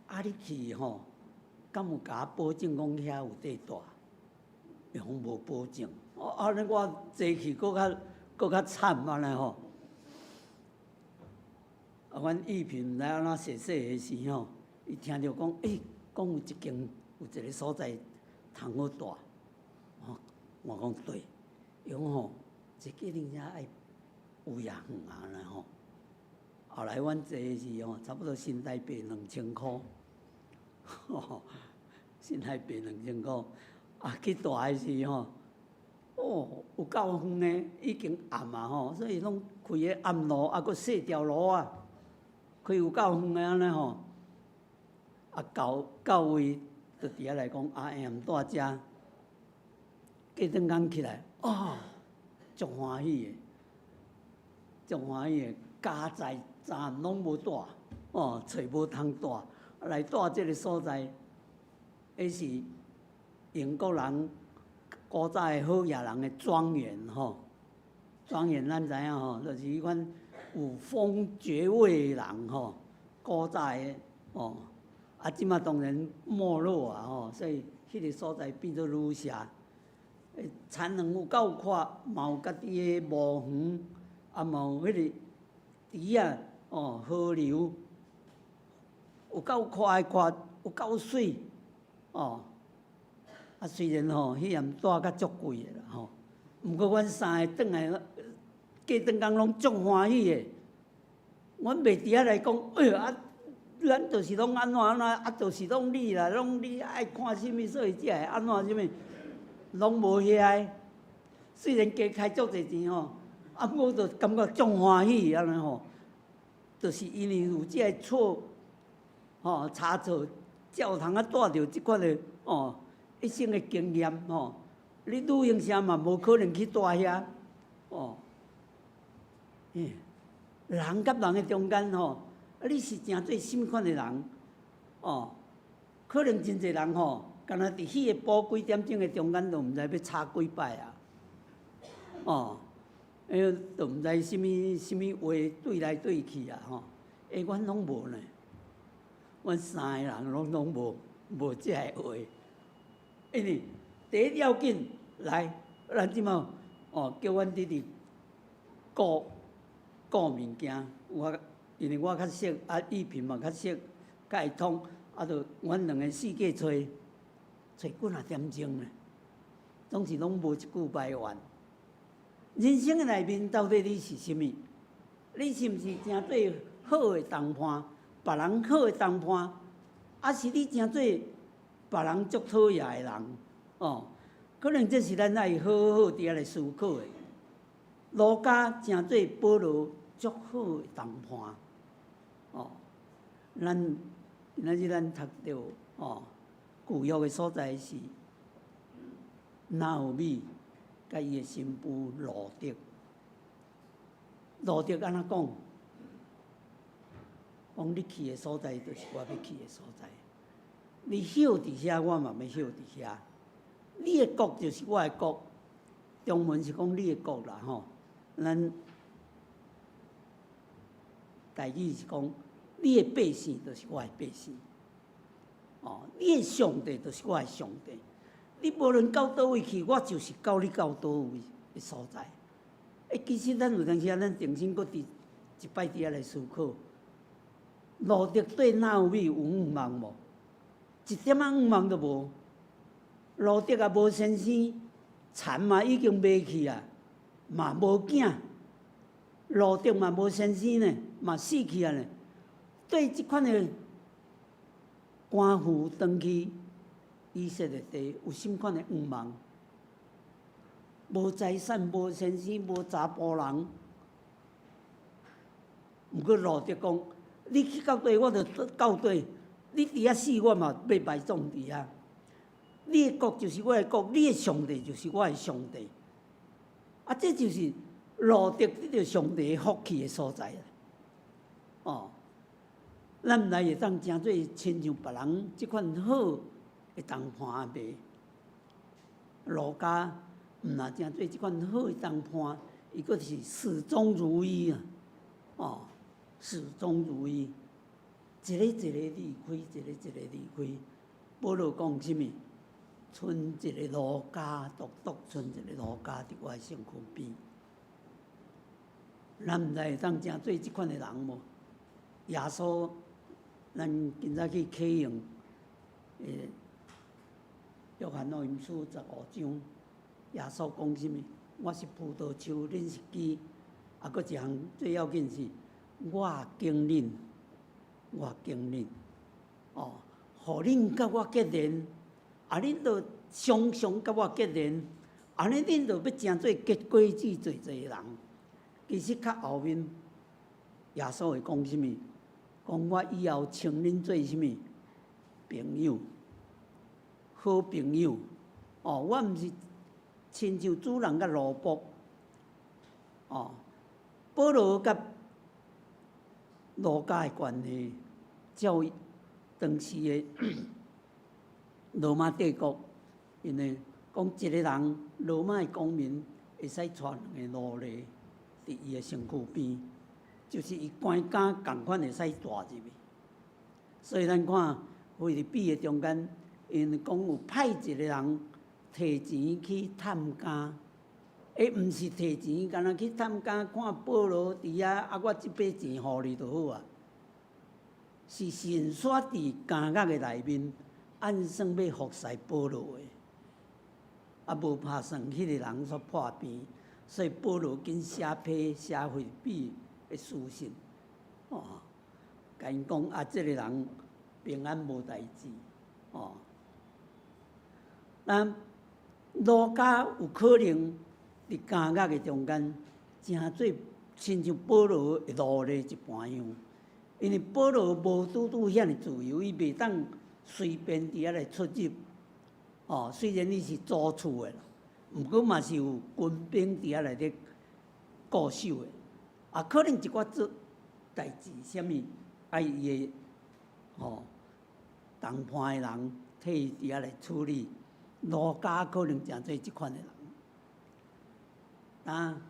啊，你去吼，敢有共我保證講遐有地蹛？伊講無保證。哦，按呢我坐去閣較慘按呢吼。啊，阮玉萍毋知按怎踅踅的時吼，伊聽著講，欸，講有一間有一個所在通好蹛。哦，我講對，伊講吼，坐計程車愛有也遠啊呢吼。後來阮坐的時吼，差不多新台幣2000箍，新台幣兩千箍。啊，去蹛的時吼，哦，有夠遠的，已經暗啊吼，所以攏開个暗路，啊，閣細條路啊，開有夠遠的按呢吼。啊，到到位就佇遐來講，阿艷蹛遮，過轉工起來，哦，足歡喜的，足歡喜的，佳哉昨暗攏無蹛，哦，揣無通蹛，來蹛這个所在，彼是英國人古早的好野人的莊園吼，莊園咱知影吼，就是彼款有封爵位的人吼，古早的哦，啊，這馬當然沒落啊吼，所以彼个所在變做旅社。田園有夠闊，嘛有家己的墓園，啊嘛有彼个池仔哦，河流有夠闊的闊，有夠媠哦。啊，雖然吼，彼諳住較足貴的啦吼，毋過阮三个轉來，過轉工攏足歡喜的。阮袂佇遐來講，哎喲啊，咱就是攏按怎按怎，啊，就是攏你啦，攏你愛看啥物，所以才會按怎啥物，攏無遐個。雖然加開足濟錢吼，啊，毋過就感覺足歡喜按呢吼，就是因為有這个錯，吼差錯，才有通啊帶著這款的哦。一生的經驗吼，你旅行社嘛無可能去蹛遐，哦，人佮人的中間吼，啊，你是成做啥物款的人？哦，可能真濟人吼，干焦佇彼个晡幾點鐘的中間，都毋知欲吵幾擺啊，哦，因為都毋知啥物啥物話對來對去啊，吼，欸，阮攏無呢，阮三个人攏攏無無這个話。因為第一要緊，來，咱這馬哦，叫阮弟弟顧顧物件，我因為我較熟，啊，玉萍嘛較熟，較會通，啊，就阮兩个四界揣，揣幾若點鐘呢，總是攏無一句埋怨。人生的內面到底你是啥物？你是毋是成做好的同伴，別人好的同伴，抑是你成做別人足討厭的人？哦，可能這是咱愛好好佇遐來思考的。路加成做保羅足好的同伴，哦，咱今仔日咱讀著哦，舊約的所在是拿俄米佮伊的新婦路得。路得按怎講？講你去的所在，就是我欲去的所在。你歇佇遐，我嘛欲歇佇遐。你的國就是我的國，中文是講你的國啦吼。咱台語是講你的百姓就是我的百姓。哦，你的上帝就是我的上帝。你無論到佗位去，我就是到你到佗位的所在。欸，其實咱有當時啊，咱重新閣佇一擺佇遐來思考，路得對拿俄米有向望無？一點仔向望都無。路得也無先生，田嘛已經賣去啊，嘛無囝。路得嘛無先生呢，嘛死去啊呢。對這款的官婦轉去以色列地，有啥物款的向望？無財產、無先生、無查埔人。毋過路得講，你去到佗，我就到佗。你佇遐死，我嘛欲埋葬佇遐。你的國就是我的國，你的上帝就是我的上帝。啊，這就是路得得著上帝福氣的所在。哦，咱毋來會當成做親像別人這款好的同伴袂？路加毋若成做這款好的同伴，伊閣是始終如一啊！哦，始終如一，一个一个離開，一个一個離開。保羅講啥物？賰一个路加，獨獨賰一个路加佇我的身軀邊。咱毋知會當成做這款的人無？耶穌，咱今早去啟用，約翰福音書15章，耶穌講啥物？我是葡萄樹，恁是枝。啊，閣一項最要緊是，我經恁，我經恁，哦，予恁佮我結連，啊，恁著常常佮我結連，按呢恁著欲成做結果子濟濟的人。其實較後面，耶穌會講啥物？講我以後稱恁做啥物朋友，好朋友。哦，我毋是親像主人佮奴僕。哦，保羅佮路加的關係，照當時的羅馬帝國因為講一个人羅馬的公民會使帶兩个奴隸佇伊的身軀邊，就是伊關監仝款會使帶入去。所以咱看腓立比的中間，𪜶講有派一个人提錢去探監，欸，毋是提錢，干焦去探監看保羅佇遐，啊，我這筆錢予你就好啊。是先煞佇監獄的內面，按算欲服侍保羅的，啊，無拍算彼个人煞破病，所以保羅緊寫批寫腓立比的書信，哦，共𪜶講啊，這个人平安無代誌，哦。咱路加有可能佇監獄的中間，誠做親像保羅的奴隸一般樣，因為保羅無拄拄遐爾自由，伊袂當隨便佇遐來出入。哦，雖然伊是租厝的啦，毋過嘛是有軍兵佇遐內底固守的。啊，可能一寡做代誌，啥物，愛伊的吼同伴的人替伊佇遐來處理。路加可能誠濟這款的人。啊，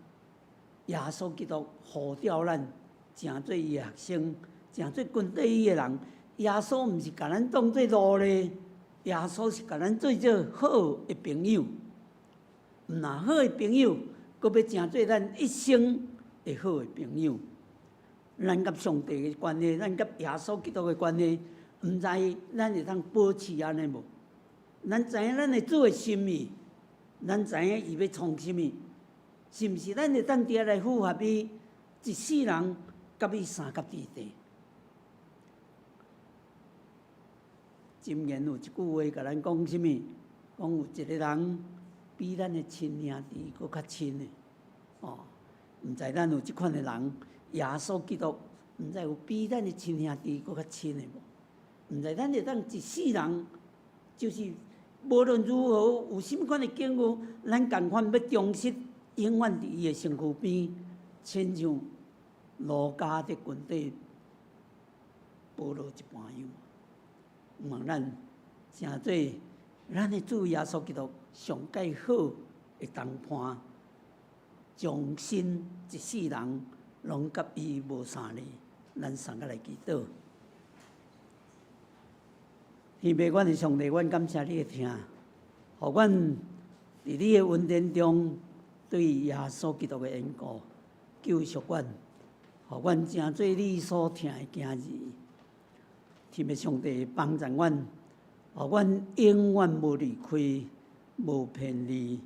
耶穌基督呼召咱，成做伊的學生，成做跟綴伊的人。耶穌毋是共咱當做奴隸，耶穌是共咱做做好的朋友。毋若好的朋友，閣欲成做咱一生的好的朋友。咱佮上帝的關係，咱佮耶穌基督的關係，毋知咱會當保持按呢無？咱知影咱的主的心意，咱知影伊欲創啥物，是毋是？咱會當佇遐來符合伊一世人佮伊相佮佇底。箴言有一句話，共咱講啥物？講有一个人比咱的親兄弟閣較親的，哦，毋知咱有這款的人，耶穌基督，毋知有比咱的親兄弟閣較親的無？毋知咱會當一世人，就是無論如何有啥物款的境遇，咱仝款欲忠實，永遠佇伊的身軀邊，親像路加佇跟綴保羅一般樣。望咱成做咱的主耶穌基督上蓋好的同伴，終身一世人攏佮伊無相離。咱送個來祈禱。天父，阮的上帝，阮感謝你的疼，予阮佇你的恩典中，對耶穌基督的緣故救贖阮，予阮成做你所疼的囝兒。天父上帝幫助阮，予阮永遠無離開、無偏離，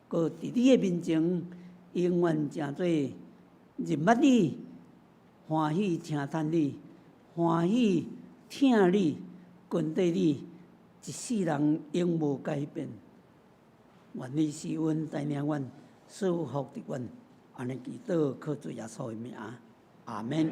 閣佇你的面前永遠成做認捌你、歡喜聽讚你、歡喜疼你、跟綴你，一世人永無改變。願你賜恩帶領阮，賜福佇阮，按呢祈禱，靠主耶穌的名，阿們。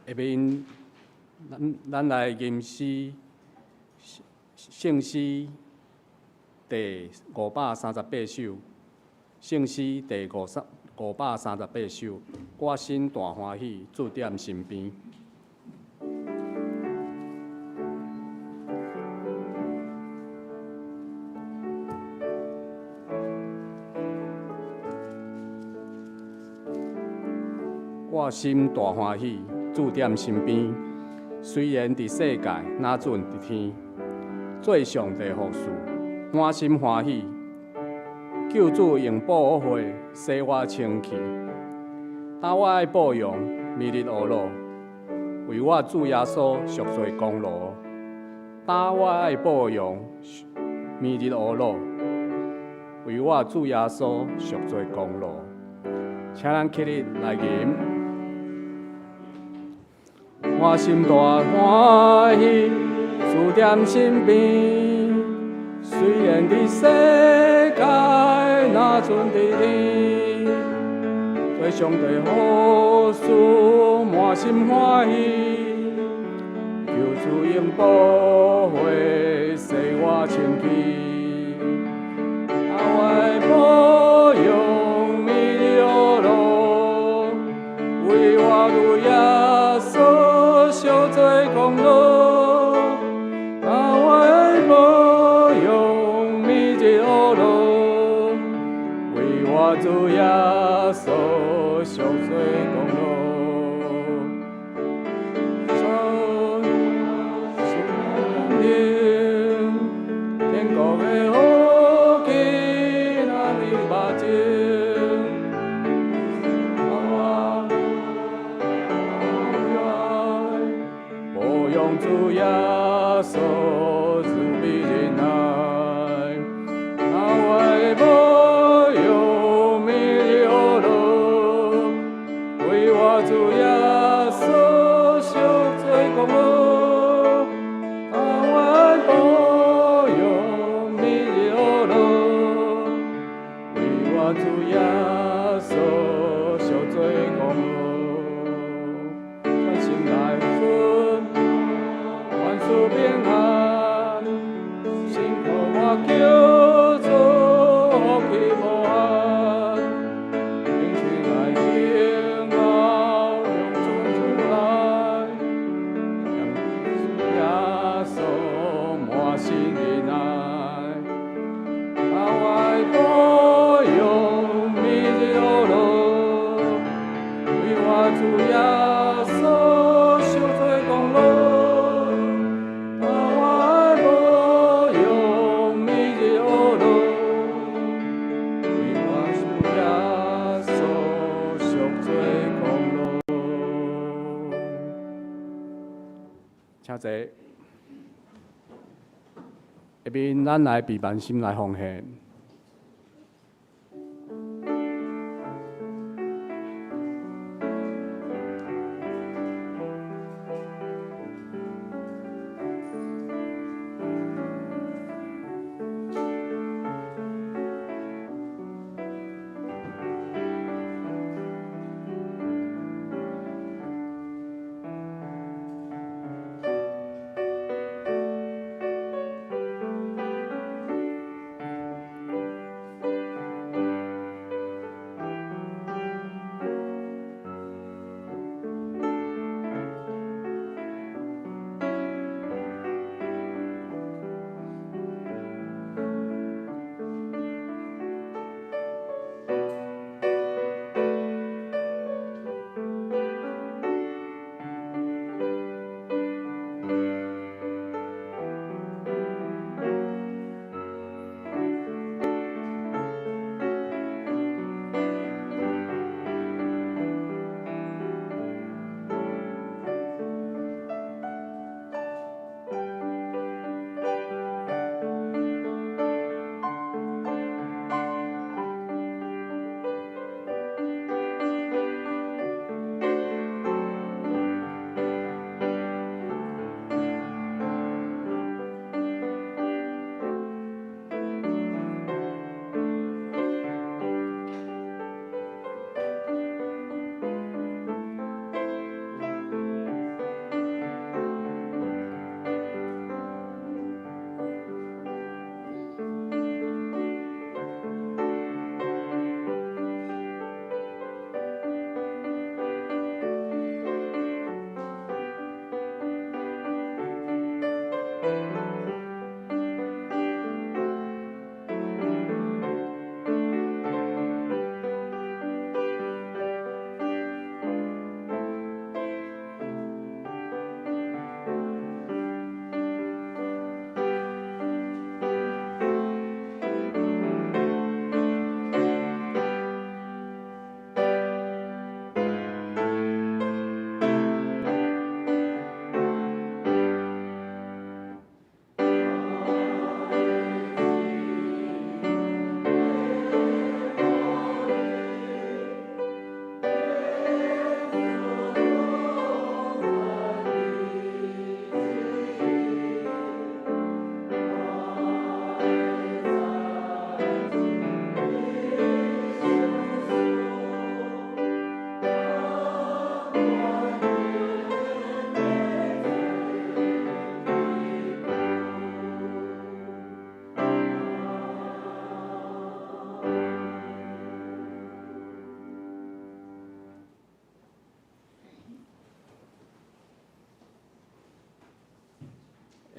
下面，咱咱來吟詩聖詩第538首，聖詩第538首，我心大歡喜，主踮身邊。我心大歡喜，主踮身邊。雖然佇世界，若準佇天，做上帝服侍，滿心歡喜。救主用寶血洗我清氣，當我愛報榮，明日懊惱，為我主耶穌贖罪功勞。當我愛報榮，明日懊惱，為我主耶穌贖罪功勞。請咱起立來吟。我心大歡喜，主踮身邊。雖雖然佇世界若賰佇天，做上帝好事滿心歡喜，求主用寶血洗我清氣，啊，我的保養每日樂，為我主耶穌贖罪功勞，啊，我的保養每日樂，為我主耶穌贖罪功勞。主靈，天國的福氣咱已目前，我保養主耶穌慈悲仁愛，啊，我的保養每日樂，為我主耶穌贖罪功勞，啊，我的保養每日樂，為我主耶穌贖罪功勞，全心來順，萬事平安，辛苦我叫做福氣無限，敬虔來敬候用主主來，耶穌滿心仁愛，啊，我的保養每日樂，為我主耶穌贖罪功勞，啊，我的保養每日樂，為我主耶穌贖罪功勞。請坐。下面咱來備萬心來奉獻。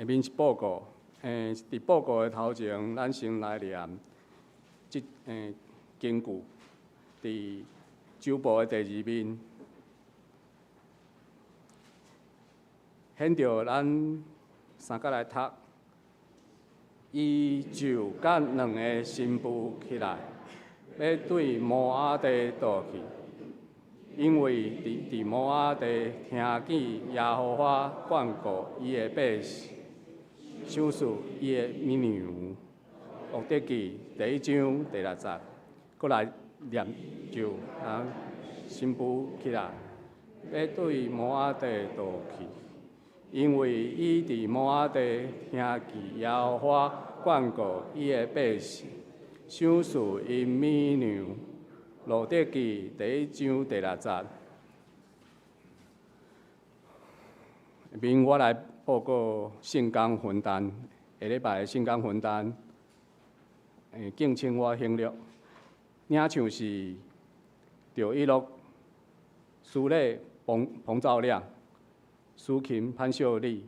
下面是報告，佇報告的頭前，咱先來念這經句，佇周報的第二面，顯著咱三角來讀，伊就佮兩个新婦起來，欲對摩押地倒去，因為佇摩押地聽見耶和華眷顧伊的百姓，賞賜伊的乳娘。路得記第一章第六節，閣來念就啊，新婦起來，欲對摩押地倒去，因為伊佇摩押地聽見耶和華眷顧伊的百姓，賞賜𪜶乳娘。路得記第一章第六節。下面我來報告聖工分擔，下禮拜的聖工分擔，敬請我省略。領唱是趙一樂、司禮彭彭兆亮、司琴潘秀麗、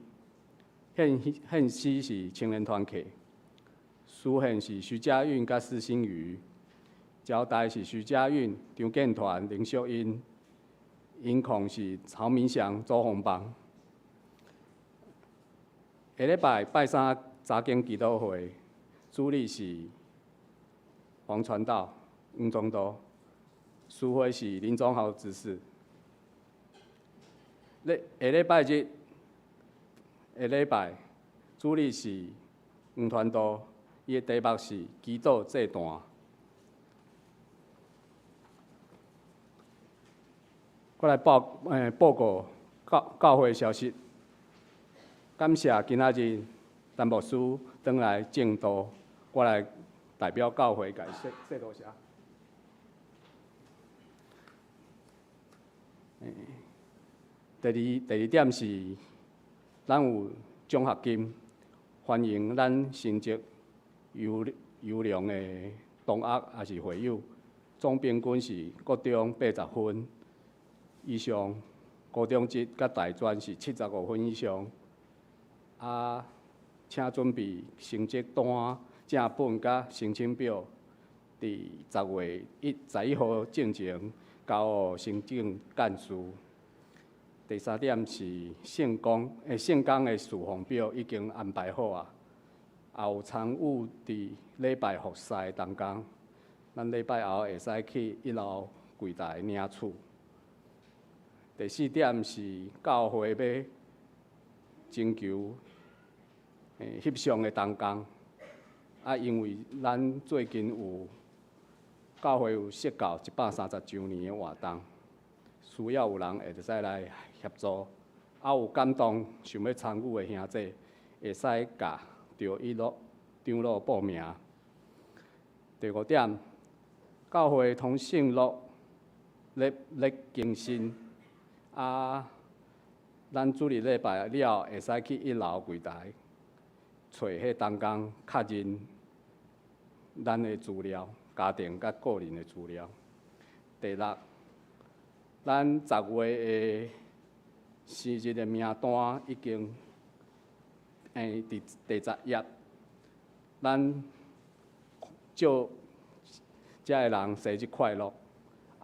獻獻詩是青年團契，司獻是徐佳韻佮施新瑜，招待是徐佳韻、張建團、林秀英，音控是曹明祥、周鴻邦。下禮拜拜三查經祈禱會，主禮是黃傳道、黃宗道，司會是林宗豪執事。下禮拜日，下禮拜主禮是黃傳道，伊的題目是祈禱祭壇。閣來報告教會消息。感謝今仔日陳牧師轉來證道，我來代表教會共伊說多謝。第二點是，咱有獎學金，歡迎咱成績優良的同學抑是會友，總平均是國中80分以上，高中職佮大專是75分以上。請準備成績單、正本佮申請表，佇10月11號進前交予行政幹事。第三點是聖工的事奉表已經安排好啊，也有參與佇禮拜服侍的同工，咱禮拜後會使去一樓櫃台領取。第四點是教會欲徵求翕相的同工，因為咱最近有教會有釋教130週年的活動，需要有人會使來協助，有感動想欲參與的兄弟，會使共趙一樂長老報名。第五點，教會通訊錄咧更新，咱主日禮拜了後，會使去一樓櫃台揣彼同工確認咱的資料，家庭佮個人的資料。第六，咱10月的生日的名單已經佇第10頁，咱祝遮的人生日快樂。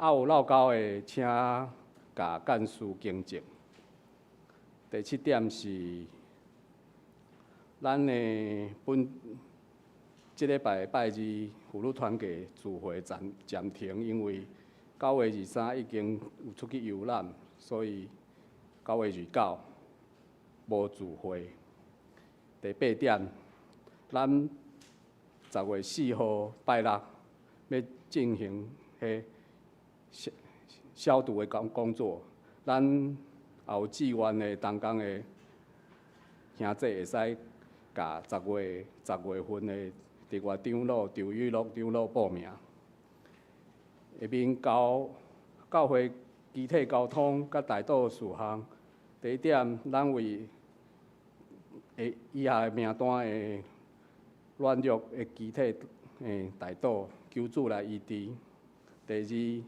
有落勾的，請共幹事更正。第七點是，咱的本這禮拜拜二婦女團契聚會暫停，因為9月23已經有出去遊覽，所以9月29無聚會。第八點，咱10月4號拜六欲進行彼消毒的工作，咱也有志願的同工的兄弟會使共10月份的特別長老張玉樂長老報名。下面教會肢體溝通佮代禱事項。第一點，咱為以下名單的軟弱的肢體代禱，求主來醫治。第二，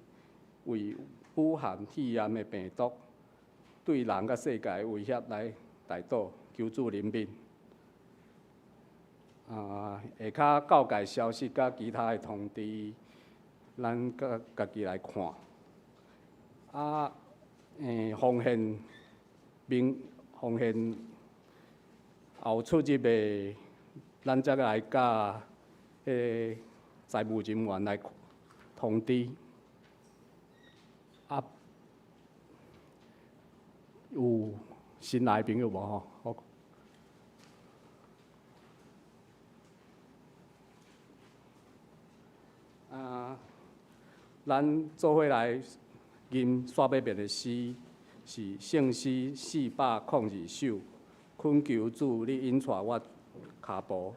為武漢肺炎的病毒對人佮世界的威脅來代禱，求主憐憫。啊，下跤教界消息佮其他的通知，咱佮家己來看。啊，奉獻明奉獻後出入的，咱才來佮彼個財務人員來通知。啊，有新來的朋友無吼？好。啊，咱做伙來吟煞尾面的詩，是聖詩402首，懇求主你引帶我跤步。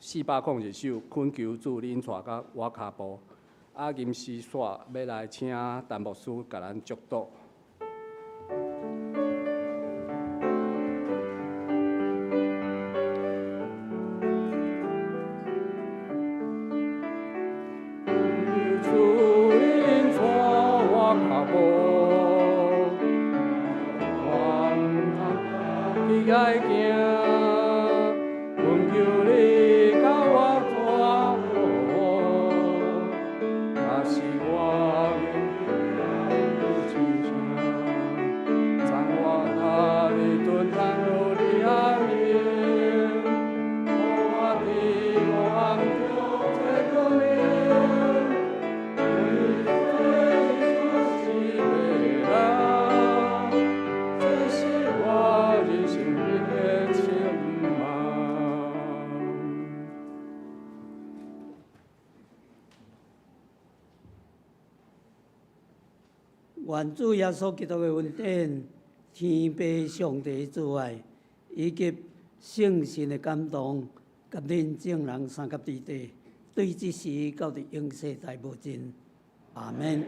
402首，懇求主你引帶甲我跤步。啊，吟詩煞欲來請陳牧師共咱祝禱。主引帶我跤步，我毋通去愛行，懇求你佮我帶路，若是我有聲，讚我踏入盾當有你阿明，予我佇黑暗中找光明。這是我人生的期望。願主耶穌基督的恩典、天父上帝的慈愛，以及聖神的感動，佮恁眾人三佮弟弟，對這時到佇永世代無盡。阿門。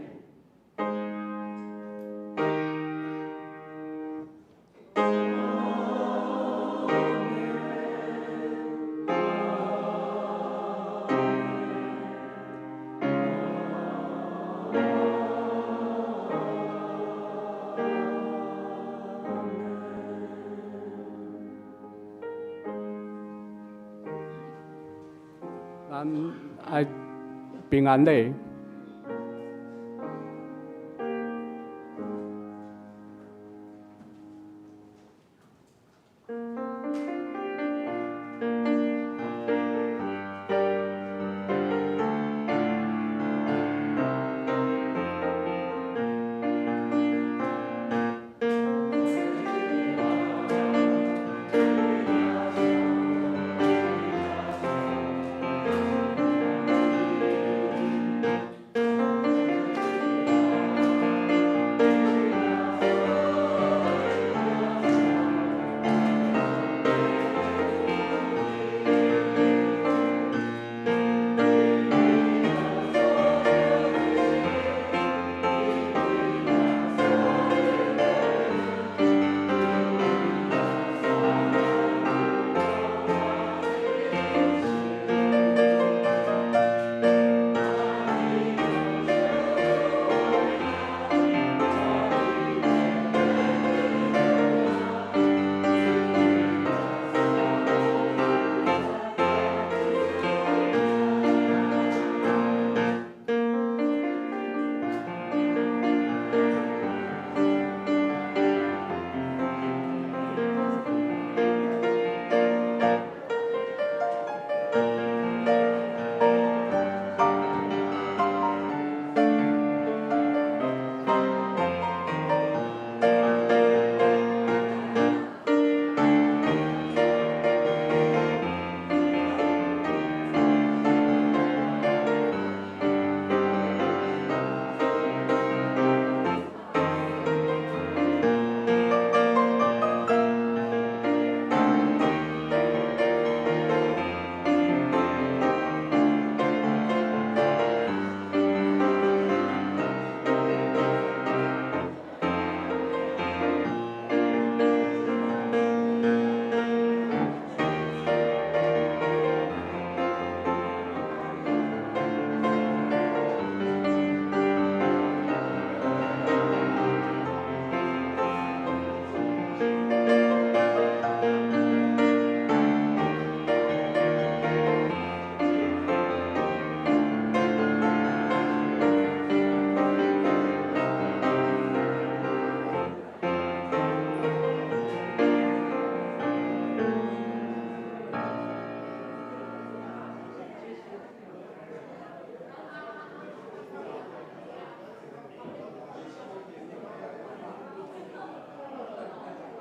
咱愛平安禮。